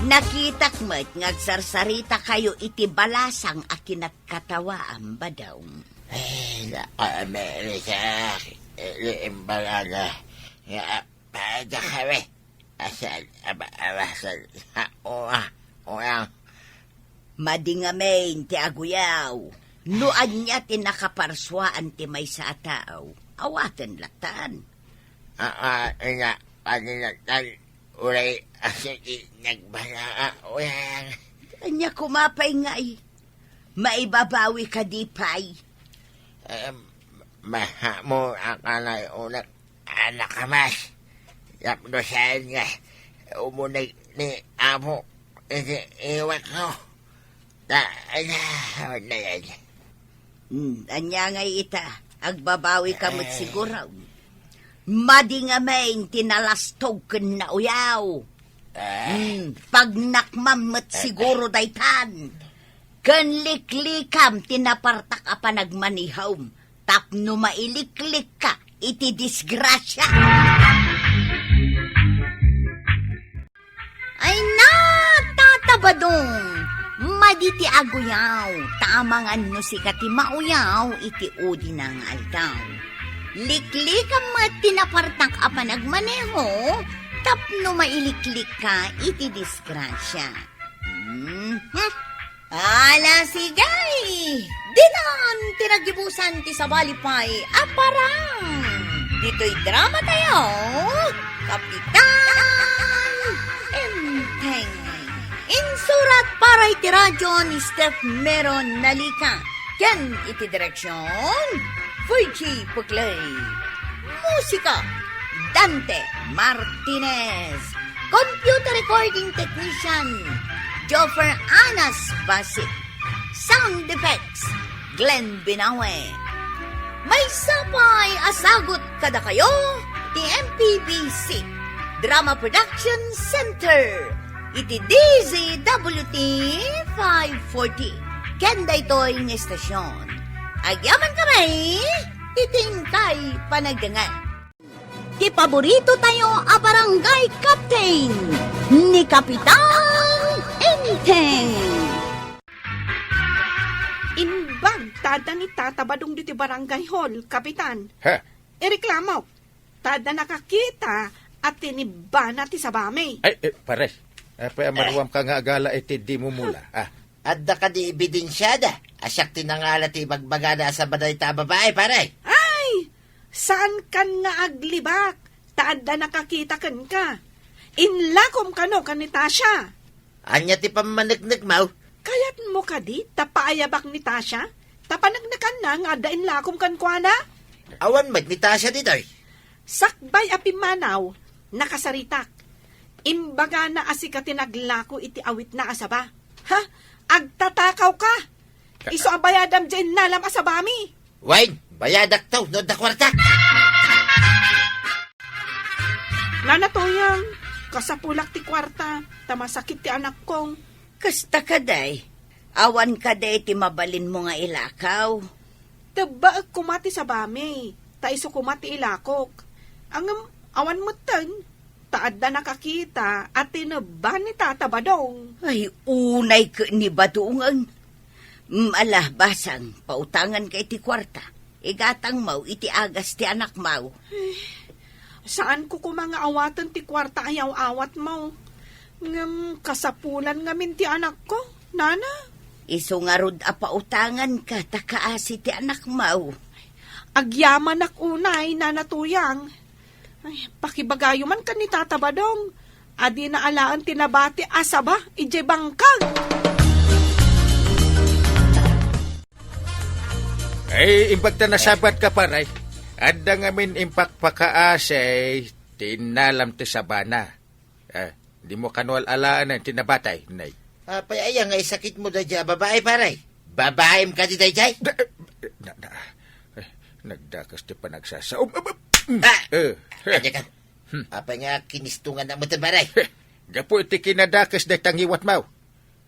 Nakitak met nga agsarsarita kayo iti balasang a kinatkatawaam, Badong. Ay, naku, Amerika, iliimbagaga nga apada kami. Asan, aba, abasan, ha, ua, uang. Madi ngamin ti aguyaw. No ania ti nakaparsuaan ti maysa a tao, awaten latan. Aa, ina, paninatan, uray, aso ti nagbala a uyan. Ania kuma pay ngay? Maibabawi ka di pay? Em, mahamo a kanay unak. Anak a mas, tapno saan nga umuneg ni Apo iti iwak ko. Ta, ala, na yan. Hmm, ania ngay ita, agbabawi ka met siguro. Madi ngamin ti nalastog ken nauyaw. Hmm, pagnakmam met siguro daytan. Ken liklikam ti napartak a panagmanihom. Tapno mailiklikka iti disgrasia. Ay na, Tata Badong! Madi ti aguyaw, ta amangan no sika ti mauyaw iti udina nga aldaw. Liklikam met ti napartak a panagmaneho tapno mailiklikka iti disgrasya. Mhm. Ala, sige! Ditan ti nagibusan ti sabali pay a parang. Ditoy drama tayo, Kapitan Enteng. Insurat para iti radyo ni Steph Meron Nalika. Ken iti direksyon, Virgie Puclay. Musika, Dante Martinez. Computer recording technician, Joffer Anas Basic. Sound effects, Glenn Binawe. Maysa pay a sagut kadakayo ti M P B C Drama Production Center iti D Z W T five forty. Ken daytoy nga estasyon, agyaman kami iti inkay panagdengngeg. Ti paborito tayo a barangay captain, ni Kapitan Enteng. Imbag ta adda ni Tata Badong ditoy barangay hall, Kapitan. Ha? Ireklamok ta adda nakakita a tinibbana ti sabami. Ay, eh, pare. Apay a maruamka nga agala iti di mumula? Ah. Adda kadi ebidensiada a siak ti nangala ti ibagbagana a saba dayta a babai, pare? Ay! Saankan nga aglibak ta adda nakakita kenka. Inlakom kano ken ni Tasha. Ania ti pammaneknekmo? Kayatmo kadi ta paayabak ni Tasha ta paneknekanna nga adda inlakom kenkuana? Awan met ni Tasha ditoy. Sakbay a pimmanaw, nakasaritak. Imbagana a sika ti naglako iti awitna a saba. Ha? Agtatakawka? Ka- Isu a bayadam diay innalam a sabami. Wen, bayadakto no adda kuartak. Nana Tuyang, kasapulak ti kuarta, ta masakit ti anakko. Kasta kadi, awan kadi ti mabalinmo nga ilakaw? Tebbaek koma ti sabami, ta isu koma ti ilakok. Ngem awan metten, ta adda nakakita a tinebba ni Tata Badong. Ay, unay ket ni Badongen. Mm, ala, basang, pautanganka iti kuarta. Igatangmo iti agas ti anakmo. Saanko koma nga awaten ti kuarta a yaw-awatmo. Ngem kasapulan ngamin ti anakko, nana. Isu ngarud a pautanganka ta kaasi ti anakmo. Agyamanak unay, Nana Tuyang. Ay, pakibagayo man ken ni Tata Badong a dina alaen ti nabati a saba idiay bangkag. Ay, imbag ta nasabatka, pare. Adda ngamin impakpakaasi ti innalam ti sabana. Eh, dimo kano al-alaen ti nabati, nay. Apay aya nga isakitmo daydiay a babai, pare? Babaim kadi daydiay? Da, eh, na, na, eh, nagdakes ti panagsasaom. Ah, ah, mm, Ah! Eh, eh. Ania ka? Hmm. Apay nga kinistongannak met, pare? Eh, gapu iti kinadakes dayta ngiwatmo.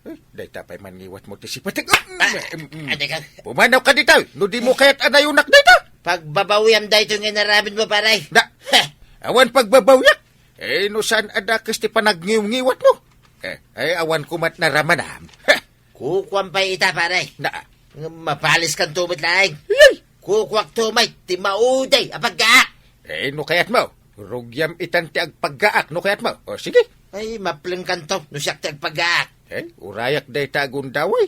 Eh, dayta pay man ngiwatmo ti sipatek. Ah, Mm, mm. Ania ka? Pumanawka ditoy, no dimo kayat a nayonak dayta. Pagbabawiam daytoy nga inaramidmo, pare. Da, Heh. Awan pagbabawiak. Eh, no saan a dakes ti panagngiwngiwatmo? Eh, ay, awan komat naramanam. Heh. Kukuam pay ita, pare. Na. Ngem mapaliskanto met laeng. Yay! Kukuakto met ti mauday a paggaak. Eh, no kayatmo, rugiam itan ti agpaggaak, no kayatmo. O, sige. Ay, maplengkanto no siak ti agpaggaak. Eh, urayak dayta a gundaway.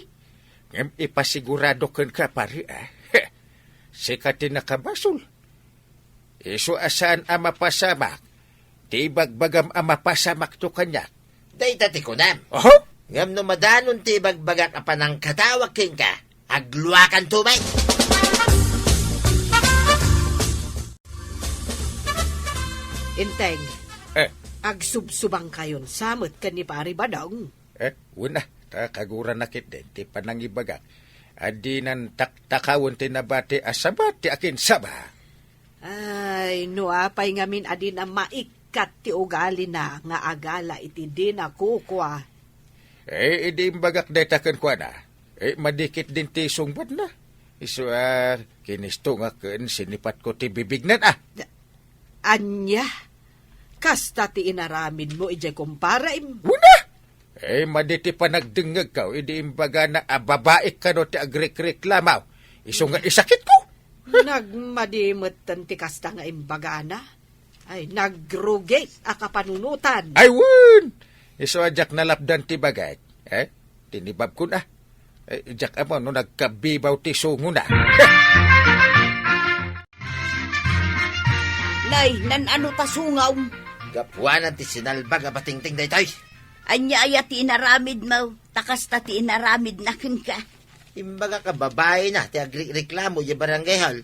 Ngem ipasigurado kenka, pare, ah. Sika ti nakabasol. Isu a saan a mapasamak ti ibagbagam a mapasamakto kaniak. Dayta ti kunam. Oho? Ngem no madanon ti ibagbagak a panangkatawag kenka, agluakanto met. Enteng, Eh. agsubsubangkayon sa met ken ni Pari Badong. Eh, wen a, ta kagurana ketdin ti panangibagak a dinan taktakawen ti nabati a saba ti akinsaba. Ay, no apay ngamin a dina maikkat ti ugalina nga agala iti dina kukua. Eh, idi imbagak dayta kenkuana, eh, madi ketdin ti sungbatna. Isu a kinistongak ken sinipatko ti bibignan, ah. Da-, ania? Kasta ti inaramidmo idiay kumparam? Wen a! Eh, madi ti panagdengngegko idi imbagana a babaik kano ti agrikreklamo. Isu nga isakitko. Nagmadi metten ti kasta nga imbagana. Ay, nagrugi a kapanunotan. Ay, wen! Isu a diak nalapdan ti bagak. Eh, tinibabkon a. Eh, diak ammo no nagkabibaw ti sungona. Nay, nan-ano ta sungawm? Gapuanan ti sinalbag a batingting daytoy. Ania aya ti inaramidmo? Ta kasta ti inaramidna kenka. Imbagak a babaina ti agrireklamo idiay barangay hall.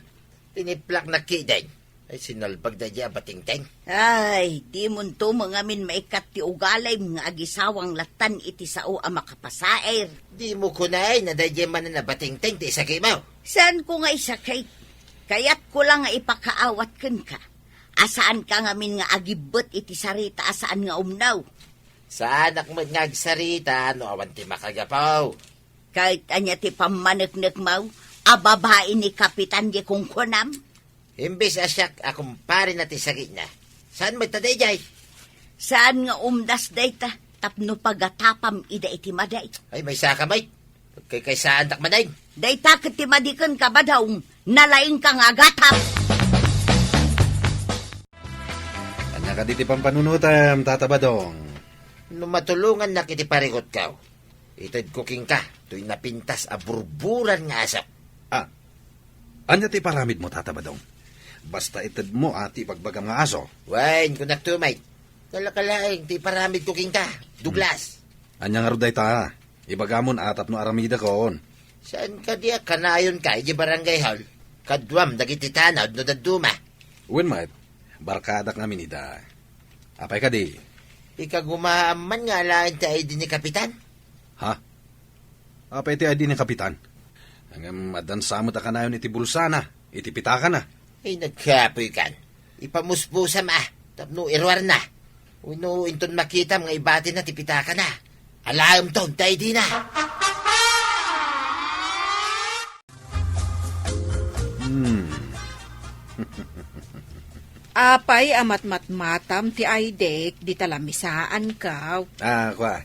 Tiniplakna ketdin. Ay, sinalbag daydiay a batingting. Ay, dimonto met ngamin maikkat ti ugalim nga agisawang lattan iti sao a makapasair. Dimo kunaen a daydiay manen a batingting ti isakitmo? Saanko nga isakit. Kayatko la nga ipakaawat kenka a saanka ngamin nga agibbet iti sarita a saan nga umno. Saanak met nga agsarita no awan ti makagapu. Ket ania ti pammaneknekmo a babai ni Kapitan ti kunkunam? Imbes a siak a kumparena ti sakitna, saan met ta daydiay? Saan nga umdas dayta tapno pagatapam ida iti madi? Ay, maysaka met. Kaykayaantak manen. Dayta ket ti madi kenka, Badong, nalaingka nga agatap. Ania kadi ti pampanunotam, Tata Badong? No matulongannak iti parikutko, itedko kenka toy napintas a burburan nga aso. Ah, ania ti iparamidmo, Tata Badong? Basta itedmo a ti ibagbagam nga aso. Wen, kunakto met. Kalkalaeng ti iparamidko kenka, Douglas. Hmm. Ania ngarud dayta? Ibagamon a tapno aramidakon. Saan kadi a kanayonka idiay barangay hall? Kaduam dagiti tanod no dadduma. Wen met, barkadak ngamin ida. Apay kadi? Ikagumaam man nga alaen ti I D ni Kapitan? Ha? Apay ti I D ni Kapitan? Ngem addan sa met a kanayon iti bulsana, iti pitakana. Ay, nagkapoykan. Ipamusbusam a, tapno iruarna. Wenno inton makitam nga ibatina ti pitakana, alaemton ti I D na. Hmm. Apay a matmatmatam ti I D dita lamisaanko? Ah, kua.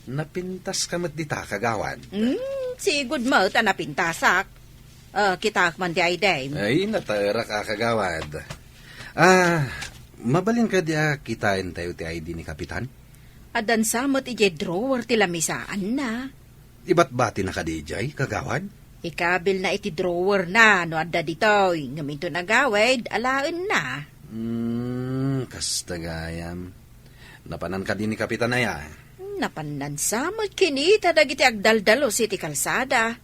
Napintaska met dita, kagawad. Hmm, sigud met a napintasak. Ah, kitaek man ti I D. Ay, nataerak a, kagawad. Ah, mabalin kadi a kitaentayo ti I D ni Kapitan? Addan sa met idiay drawer ti lamisaanna. Ibatbatina kadi idiay, kagawad? Ikabilna iti drawerna no adda ditoy, ngem inton agawid, alaenna. Hmm, kasta gayam. Napanan kadi ni Kapitan aya? Napannan sa met kinita dagiti agdaldalus iti kalsada.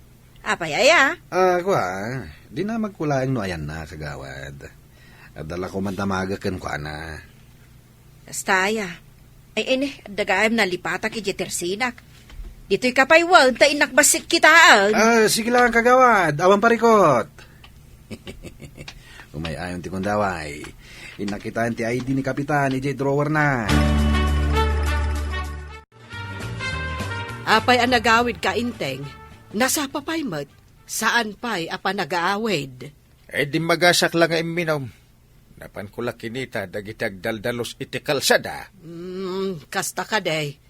Apay aya? Ah, kua, dinamagko laeng no ayanna, kagawad. Adda la koma damagek kenkuana. Kasta aya. Ay, ini, adda gayam nalipatak idiay tersinak. Ditoyka pay wen, ta innak bassit kitaen. Ah, sige lang, kagawad. Awan parikot. Umay-ayon ti kundaway. Innak kitaen ti I D ni Kapitan idiay drawerna. Apay a nagawidka, Inteng? Nasapa pay met, saan pay a panagaawid? Eh, dimmagasak la nga imminum. Napanko la kinita dagiti agdaldalus iti kalsada. Hmm, kasta kadi.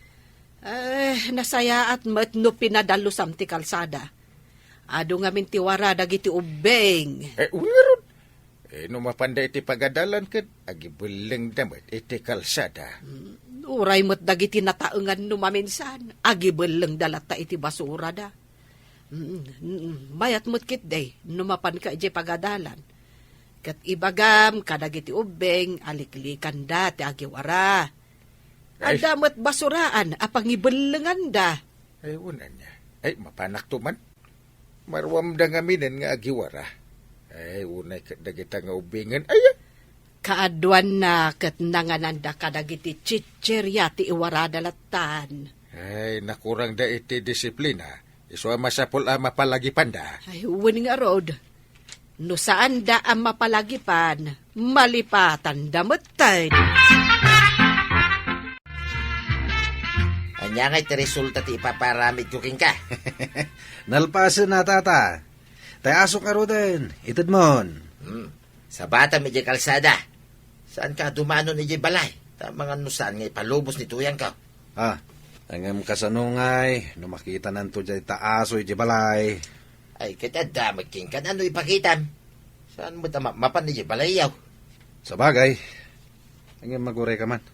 Eh, nasayaat met no pinadalusam ti kalsada. Adu ngamin ti wara dagiti ubbing. Eh, ngarud. Eh, no mapanda iti pagadalan ket agibellengda met iti kalsada. Hmm, uray met dagiti nataengan no maminsan, agibellengda latta iti basurada. Mm, mm, mayat met ketdi no mapanka idiay pagadalan. Ket ibagam kadagiti ubbing a liklikanda ti agiwara. Ay. Adda met basuraan a pangibellenganda. Ay, wen ania. Ay, mapanakto man. Maruamda ngaminen nga agiwara. Ay, unay ket dagita nga ubbingen. Ay, ah. Kaaduanna ket nangananda kadagiti tsitseria ti iwarada lattan. Ay, nakurangda iti disiplina. Isu a masapul a mapalagipanda. Ay, wen ngarud. No saanda a mapalagipan, malipatanda metten. Ania ngay ti resulta ti ipaparamidko kenka? Nalpasen a, Tata. Tay asok ngaruden, itedmon. Hmm. Sabatam idiay kalsada. Saanka a dumanon idiay balay? Ta mangan no saan nga ipalubos ni tuyangko. Ah, Ngem kasano ngay no makitananto dayta aso idiay balay? Ay, ket adda met kenka no ipakitam. Saan met a ma-, mapan idiay balayyo? Sabagay, ngem maguray ka man.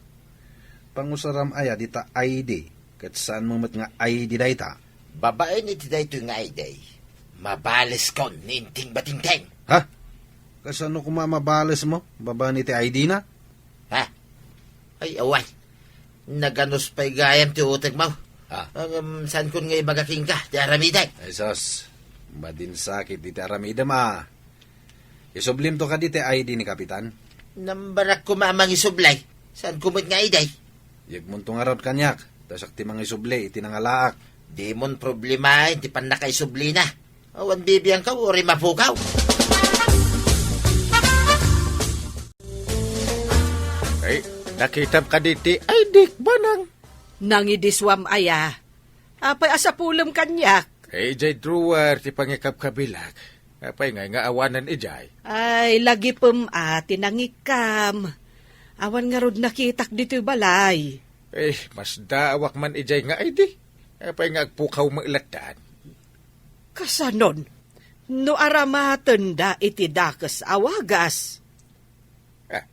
Pangusaram aya dita I D, ket saan mo met nga I D dayta? Babaen iti daytoy nga I D, mabaleskon ni Enteng Batengteng. Ha? Kasano koma mabalesmo babaen iti I D na? Ha? Ay, awan. Naganus pay gayam ti utekmo. Ah. Ngem, saankon nga ibaga kenka ti aramidek? Ay, sus. Madinsakit iti aramidem, a. Isublimto kadi ti I D ni Kapitan? Nambarak koma a mangisubli. Saanko met nga I D? Yegmonto ngarud kaniak, ta siak ti mangisubli iti nangalaak. Dimon problemaen ti pannakaisublina. Awan bibiangkaw uray mapukaw. Ay, nakitam kadi ti I D, Banang? Nangidisuam aya. Apay a sapulem kaniak? Eh, idiay drawer ti pangikabkabilak. Apay ngay nga awanen idiay? Ay, lagipem a ti nangikam. Awan ngarud nakitak ditoy balay. Eh, masdaawak man idiay nga I D. Apay nga agpukaw met lattan? Kasanon, no aramatenda iti dakes a wagas? Ah.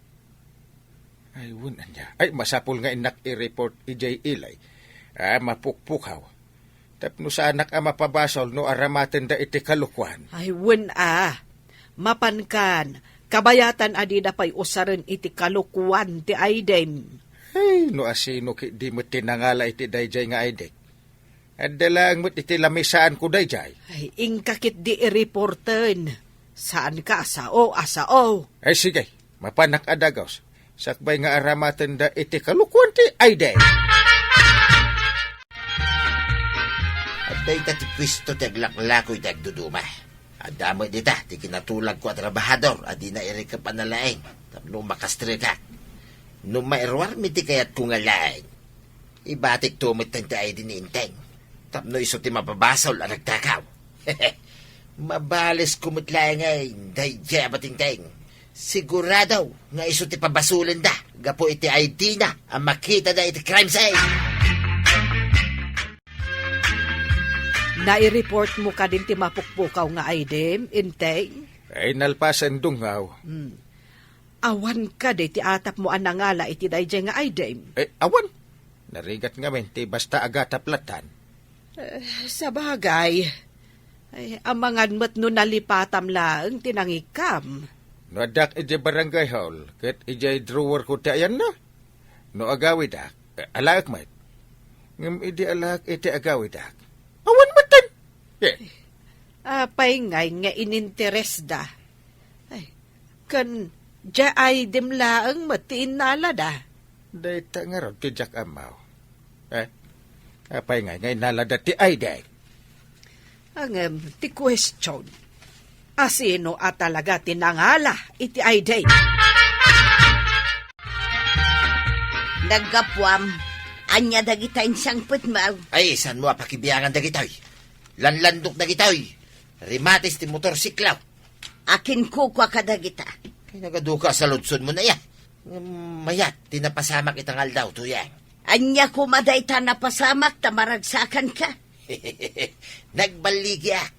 Ay, wen ania. Ay, masapul nga innak i-report idiay Eli. Ah, mapukpukaw. Tapno saanak a mapabasol no aramatenda iti kalokuan. Ay, wen a. Mapankan, kabayatan a dida pay usaren iti kalokuan ti I D-m. Ay, no asino ketdi met ti nangala iti daydiay nga I D-k. Adda laeng met iti lamisaanko daydiay. Ay, inka ketdi i-reporten. Saanka a sao a sao. Ay, sige, mapanak a dagus. Sakbay nga aramatenda iti kalokuan ti I D. Adda ita ti puesto ti aglaklako iti agduduma. Adda met dita ti kinatulagko a trabahador a dina irikep a nalaing tapno makastrekak. No mairuarmi ti kayatko nga laing, ibatikto met ti I D ni Enteng tapno isu ti mapabasol a nagtakaw. Mabalesko met laeng ngay daydiay a Batengteng. Sigurado nga isu ti pabasolenda gapu iti I D-na a makitada iti crime scene. Nai-report mo kadin ti mapukpukaw nga I D-m, Enteng? Ay, nalpasen dungaw. Hmm. Awan kadi ti atapmo a nangala iti daydiay nga I D-m? Eh, awan. Narigat ngamin ti basta agatap lattan. Eh, sabagay. Ay, amangan met no nalipatam laeng ti nangikam. No addak idiay barangay hall, ket idiay drawer ko ti ayanna. No agawidak, eh, alaek met. Ngem idi alaek iti agawidak, awan metten. Eh. Apay ngay nga ininteresda? Ay, ken diay I D-m laeng met ti innalada? Dayta ngarud ti diak ammo. Eh, apay ngay nga innalada ti I D? Ngem, ti question, asino a talaga ti nangala iti I D? Naggapuam, ania dagita insangpetmo? Ay, saanmo a pakibiangan dagitoy? Lanlandok dagitoy. Remates ti motorsiklo. Akin kukua kadagita. Ay, nagaduka a saludsodmo aya. Ngem mayat ti napasamak ita nga aldaw, Tuyang. Ania koma dayta napasamak ta maragsakanka? Nagballigiak.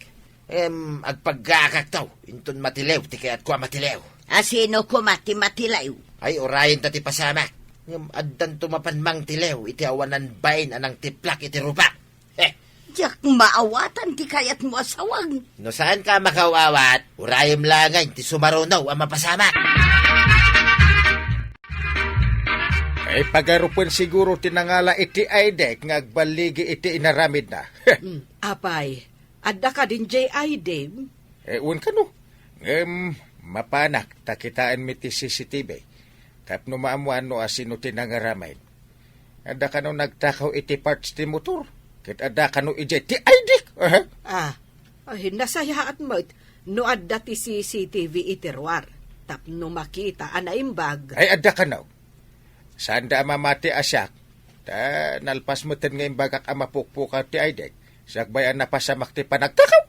Em, agpaggaakakto, inton matilew ti kayatko a matilew. Asino koma ti matilew? Ay, urayenta ti pasamak. Ngem addanto mapan mangtilew iti awanan bain a nangtiplak iti rupak. He! Diak maawatan ti kayatmo a sawag. No saanka a makaw-awat, urayem laeng ti sumaruno a mapasamak. Ay, pagarupen siguro ti nangala iti I D-k nga agballigi iti inaramidna. Hmm, apay, adda kadin diay I D-m? Eh, wen kano. Ngem, mapanak ta kitaenmi ti C C T V. Tapno maammoan no asino ti nangaramid. Adda kano nagtakaw iti parts ti motor. Ket adda kano idiay ti I D-k. Aha. Ah, ay, nasayaat met no adda ti C C T V iti ruar. Tapno makita a naimbag. Ay, adda kano. Saanda a mamati a siak, ta nalpas metten nga imbagak a mapukpukaw ti I D-k, sakbay a napasamak ti panagtakaw.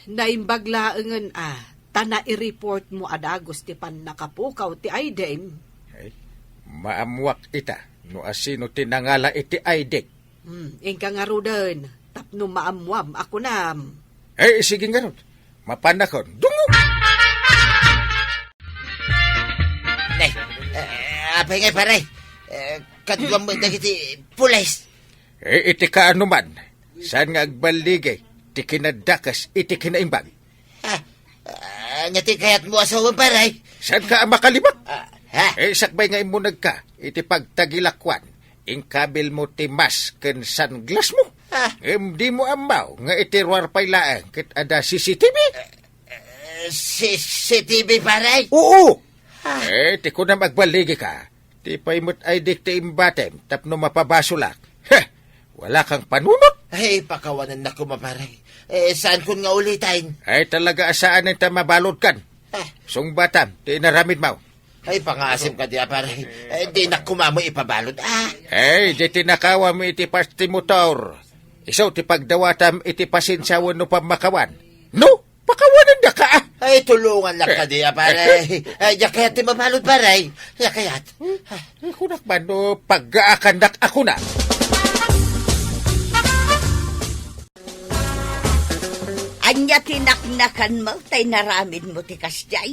Naimbag laengen a, ta nai-report mo a dagus ti pannakapukaw ti I D-m. Ay, maammoak ita no asino ti nangala iti I D-k. Hmm, inka ngaruden, tapno maammuam a kunam. Eh, sige ngarud. Mapannakon. Dungo! Nay, eh, apay ngay, pare? Eh, kaduam mo dagiti pulis. Eh, iti kaano man, saan nga agballigi ti kinadakes iti kinaimbag? Ah, ah, ania ti kayatmo a sawen, pare? Saan ka a makalibak? Ah, ha? Eh, sakbay nga immunegka iti pagtagilakuan, inkabilmo ti mask ken sunglassmo. Ah. Ngem dimo ammo nga iti ruar pay laeng ket adda C C T V? Eh, C C T V, pare? Oo! Ah. Eh, ti kunam agballigika, ti pay met I D ti imbatem tapno mapabasolak. Heh! Wala kang panunot? Ay, pakawanennak koma, pare. Eh, saankon nga uliten? Ay, talaga a saanen ta mabaludkan. Ah. Sungbatam ti inaramidmo. Ay, pangngaasim kadi a, pare. Eh, dinak koma met ipabalud, ah. Eh, di tinakawam iti pas ti motor. Isu ti pagdawatam iti pasensia wenno pammakawan. No? Pakawanendaka, ah! Ay, tulongannak kadi a, pare. Ay, diak kayat ti mabalud, pare. Diak kayat. Eh, kunak man no paggaakannak a kuna. Ania ti naknakanmo ta inaramidmo ti kasdiay?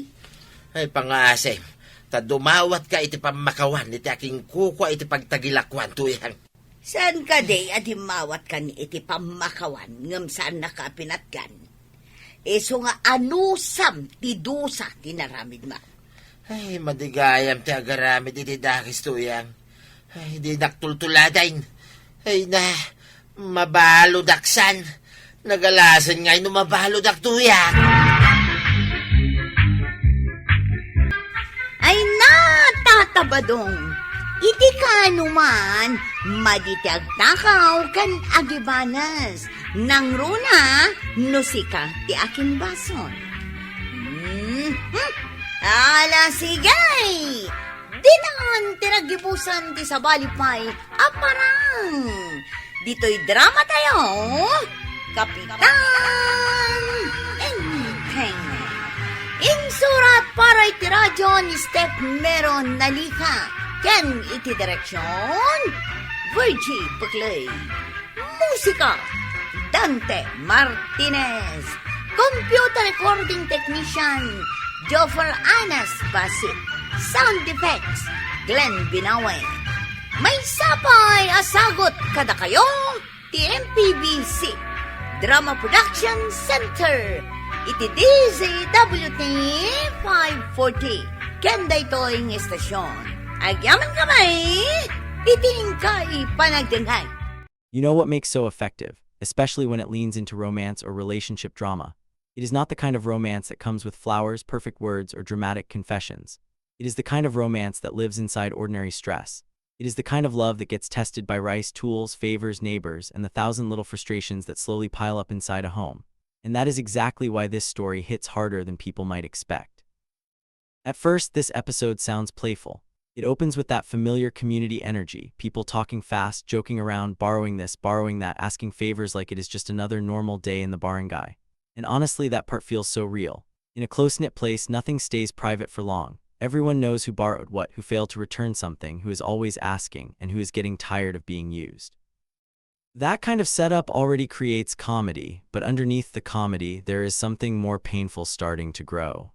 Ay, pangngaasim, ta dumawatka iti pammakawan iti akinkukua iti pagtagilakuan, Tuyang. Saan kadi a dimmawatkan iti pammakawan ngem saannaka a pinatgan? Isu nga anusam ti dusa ti inaramidmo. Ay, madi gayam ti agaramid iti dakes, Tuyang. Ay, dinak tultuladen. Ay na, mabaludak san. Nagalasen ngay no mabaludak, Tuyang. Ay na, Tata Badong, iti kaano man, madi ti agtakaw ken agibanes. Nangruna no sika ti akinbasol. Hmm, hmm. Ala, sige! Dinan ti naggibusan ti sabali pay a parang. Ditoy dramatayo, Kapitan Enteng. Insurat para iti radyo ni Steph Meron Nalica. Ken iti direksyon, Virgie Peclay. Musika, Dante Martinez. Computer recording technician, Joffer Anas Basit. Sound effects, Glenn Binawe. Maysa pay a sagut kadakayo ti M P B C Drama Production Center iti D Z W T five forty. Ken daytoy nga istasyon, agyamankami iti inka a panagdengngeg. You know what makes so effective, especially when it leans into romance or relationship drama? It is not the kind of romance that comes with flowers, perfect words, or dramatic confessions. It is the kind of romance that lives inside ordinary stress. It is the kind of love that gets tested by rice, tools, favors, neighbors, and the thousand little frustrations that slowly pile up inside a home. And that is exactly why this story hits harder than people might expect. At first, this episode sounds playful. It opens with that familiar community energy, people talking fast, joking around, borrowing this, borrowing that, asking favors like it is just another normal day in the barangay. And honestly, that part feels so real. In a close knit place, nothing stays private for long. Everyone knows who borrowed what, who failed to return something, who is always asking, and who is getting tired of being used. That kind of setup already creates comedy, but underneath the comedy, there is something more painful starting to grow.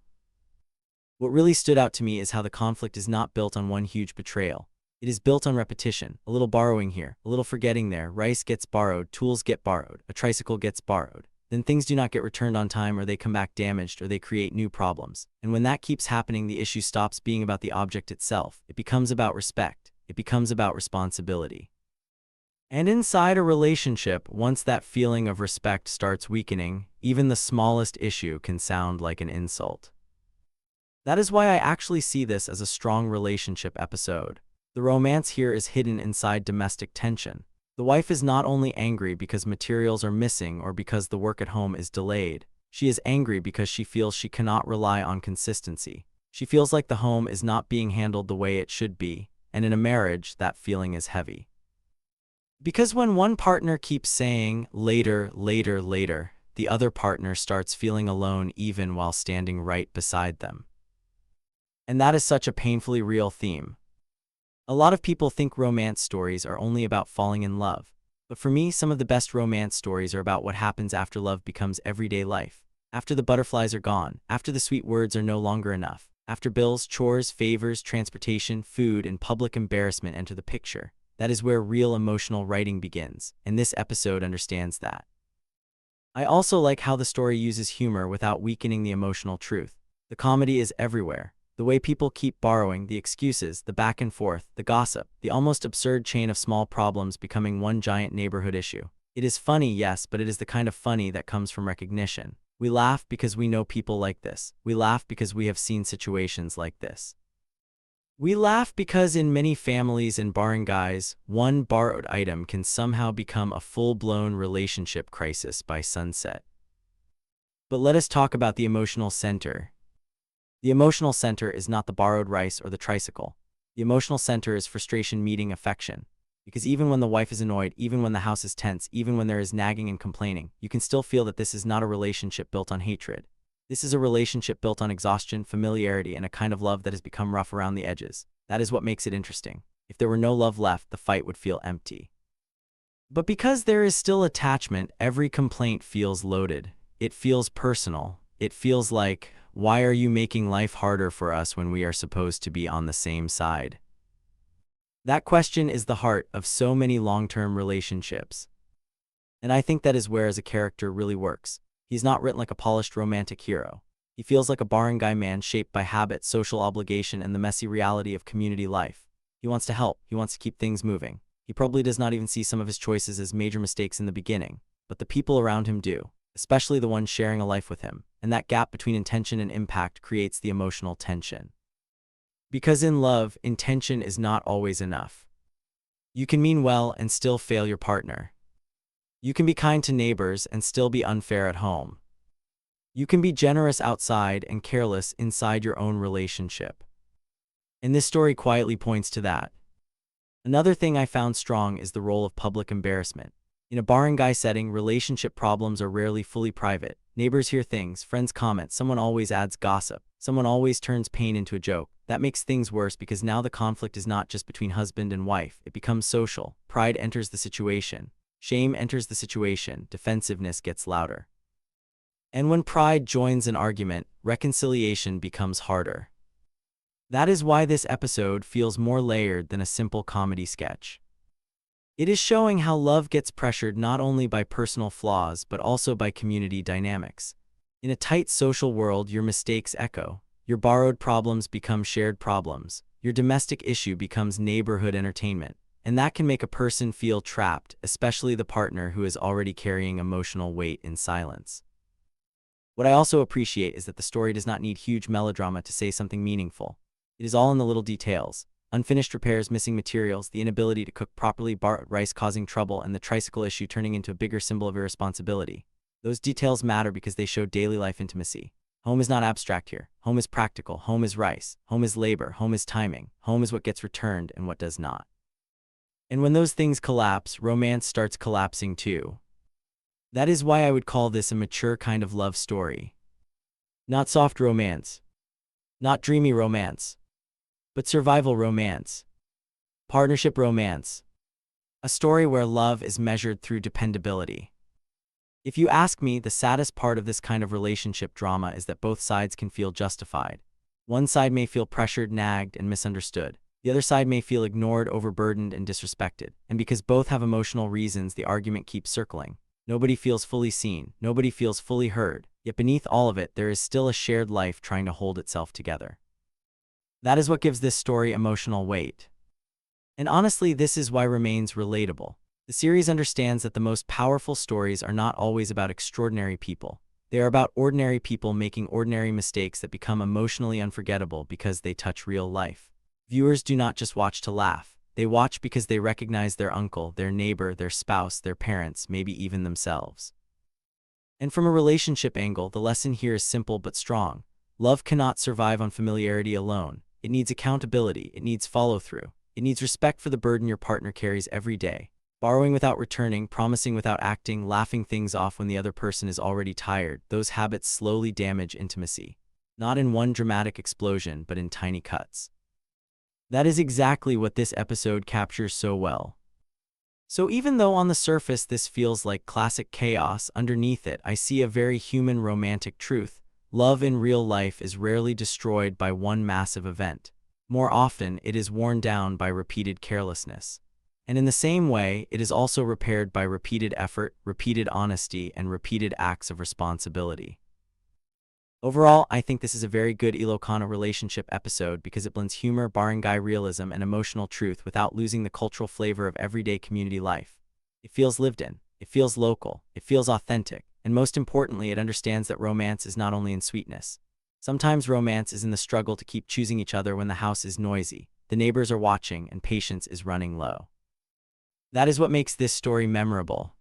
What really stood out to me is how the conflict is not built on one huge betrayal. It is built on repetition, a little borrowing here, a little forgetting there, rice gets borrowed, tools get borrowed, a tricycle gets borrowed. Then things do not get returned on time, or they come back damaged, or they create new problems. And when that keeps happening, the issue stops being about the object itself. It becomes about respect. It becomes about responsibility. And inside a relationship, once that feeling of respect starts weakening, even the smallest issue can sound like an insult. That is why I actually see this as a strong relationship episode. The romance here is hidden inside domestic tension. The wife is not only angry because materials are missing or because the work at home is delayed, she is angry because she feels she cannot rely on consistency. She feels like the home is not being handled the way it should be, and in a marriage, that feeling is heavy. Because when one partner keeps saying, "Later, later, later," the other partner starts feeling alone even while standing right beside them. And that is such a painfully real theme. A lot of people think romance stories are only about falling in love, But for me, some of the best romance stories are about what happens after love becomes everyday life. After the butterflies are gone, after the sweet words are no longer enough, after bills, chores, favors, transportation, food, and public embarrassment enter the picture, that is where real emotional writing begins, and this episode understands that. I also like how the story uses humor without weakening the emotional truth. The comedy is everywhere. The way people keep borrowing, the excuses, the back and forth, the gossip, the almost absurd chain of small problems becoming one giant neighborhood issue. It is funny, yes, but it is the kind of funny that comes from recognition. We laugh because we know people like this. We laugh because we have seen situations like this. We laugh because in many families and barangays, one borrowed item can somehow become a full-blown relationship crisis by sunset. But let us talk about the emotional center. The emotional center is not the borrowed rice or the tricycle. The emotional center is frustration meeting affection. Because even when the wife is annoyed, even when the house is tense, even when there is nagging and complaining, you can still feel that this is not a relationship built on hatred. This is a relationship built on exhaustion, familiarity, and a kind of love that has become rough around the edges. That is what makes it interesting. If there were no love left, the fight would feel empty. But because there is still attachment, every complaint feels loaded. It feels personal. It feels like, why are you making life harder for us when we are supposed to be on the same side? That question is the heart of so many long-term relationships. And I think that is where as a character really works. He's not written like a polished romantic hero. He feels like a barangay man shaped by habit, social obligation, and the messy reality of community life. He wants to help. He wants to keep things moving. He probably does not even see some of his choices as major mistakes in the beginning, but the people around him do, especially the ones sharing a life with him. And that gap between intention and impact creates the emotional tension. Because in love, intention is not always enough. You can mean well and still fail your partner. You can be kind to neighbors and still be unfair at home. You can be generous outside and careless inside your own relationship. And this story quietly points to that. Another thing I found strong is the role of public embarrassment. In a barangay setting, relationship problems are rarely fully private. Neighbors hear things, friends comment, someone always adds gossip, someone always turns pain into a joke. That makes things worse because now the conflict is not just between husband and wife, it becomes social. Pride enters the situation. Shame enters the situation, defensiveness gets louder. And when pride joins an argument, reconciliation becomes harder. That is why this episode feels more layered than a simple comedy sketch. It is showing how love gets pressured not only by personal flaws but also by community dynamics. In a tight social world, your mistakes echo, your borrowed problems become shared problems, your domestic issue becomes neighborhood entertainment, and that can make a person feel trapped, especially the partner who is already carrying emotional weight in silence. What I also appreciate is that the story does not need huge melodrama to say something meaningful. It is all in the little details: unfinished repairs, missing materials, the inability to cook properly, borrowed rice causing trouble, and the tricycle issue turning into a bigger symbol of irresponsibility. Those details matter because they show daily life intimacy. Home is not abstract here. Home is practical. Home is rice. Home is labor. Home is timing. Home is what gets returned and what does not. And when those things collapse, romance starts collapsing too. That is why I would call this a mature kind of love story. Not soft romance. Not dreamy romance. But survival romance. Partnership romance. A story where love is measured through dependability. If you ask me, the saddest part of this kind of relationship drama is that both sides can feel justified. One side may feel pressured, nagged, and misunderstood. The other side may feel ignored, overburdened, and disrespected. And because both have emotional reasons, the argument keeps circling. Nobody feels fully seen. Nobody feels fully heard. Yet beneath all of it, there is still a shared life trying to hold itself together. That is what gives this story emotional weight. And honestly, this is why remains relatable. The series understands that the most powerful stories are not always about extraordinary people. They are about ordinary people making ordinary mistakes that become emotionally unforgettable because they touch real life. Viewers do not just watch to laugh. They watch because they recognize their uncle, their neighbor, their spouse, their parents, maybe even themselves. And from a relationship angle, the lesson here is simple but strong. Love cannot survive on familiarity alone. It needs accountability, it needs follow through, it needs respect for the burden your partner carries every day. Borrowing without returning, promising without acting, laughing things off when the other person is already tired, those habits slowly damage intimacy. Not in one dramatic explosion, but in tiny cuts. That is exactly what this episode captures so well. So even though on the surface this feels like classic chaos, underneath it I see a very human romantic truth. Love in real life is rarely destroyed by one massive event. More often, it is worn down by repeated carelessness. And in the same way, it is also repaired by repeated effort, repeated honesty, and repeated acts of responsibility. Overall, I think this is a very good Ilocano relationship episode because it blends humor, barangay realism, and emotional truth without losing the cultural flavor of everyday community life. It feels lived in, it feels local, it feels authentic, and most importantly, it understands that romance is not only in sweetness. Sometimes romance is in the struggle to keep choosing each other when the house is noisy, the neighbors are watching, and patience is running low. That is what makes this story memorable.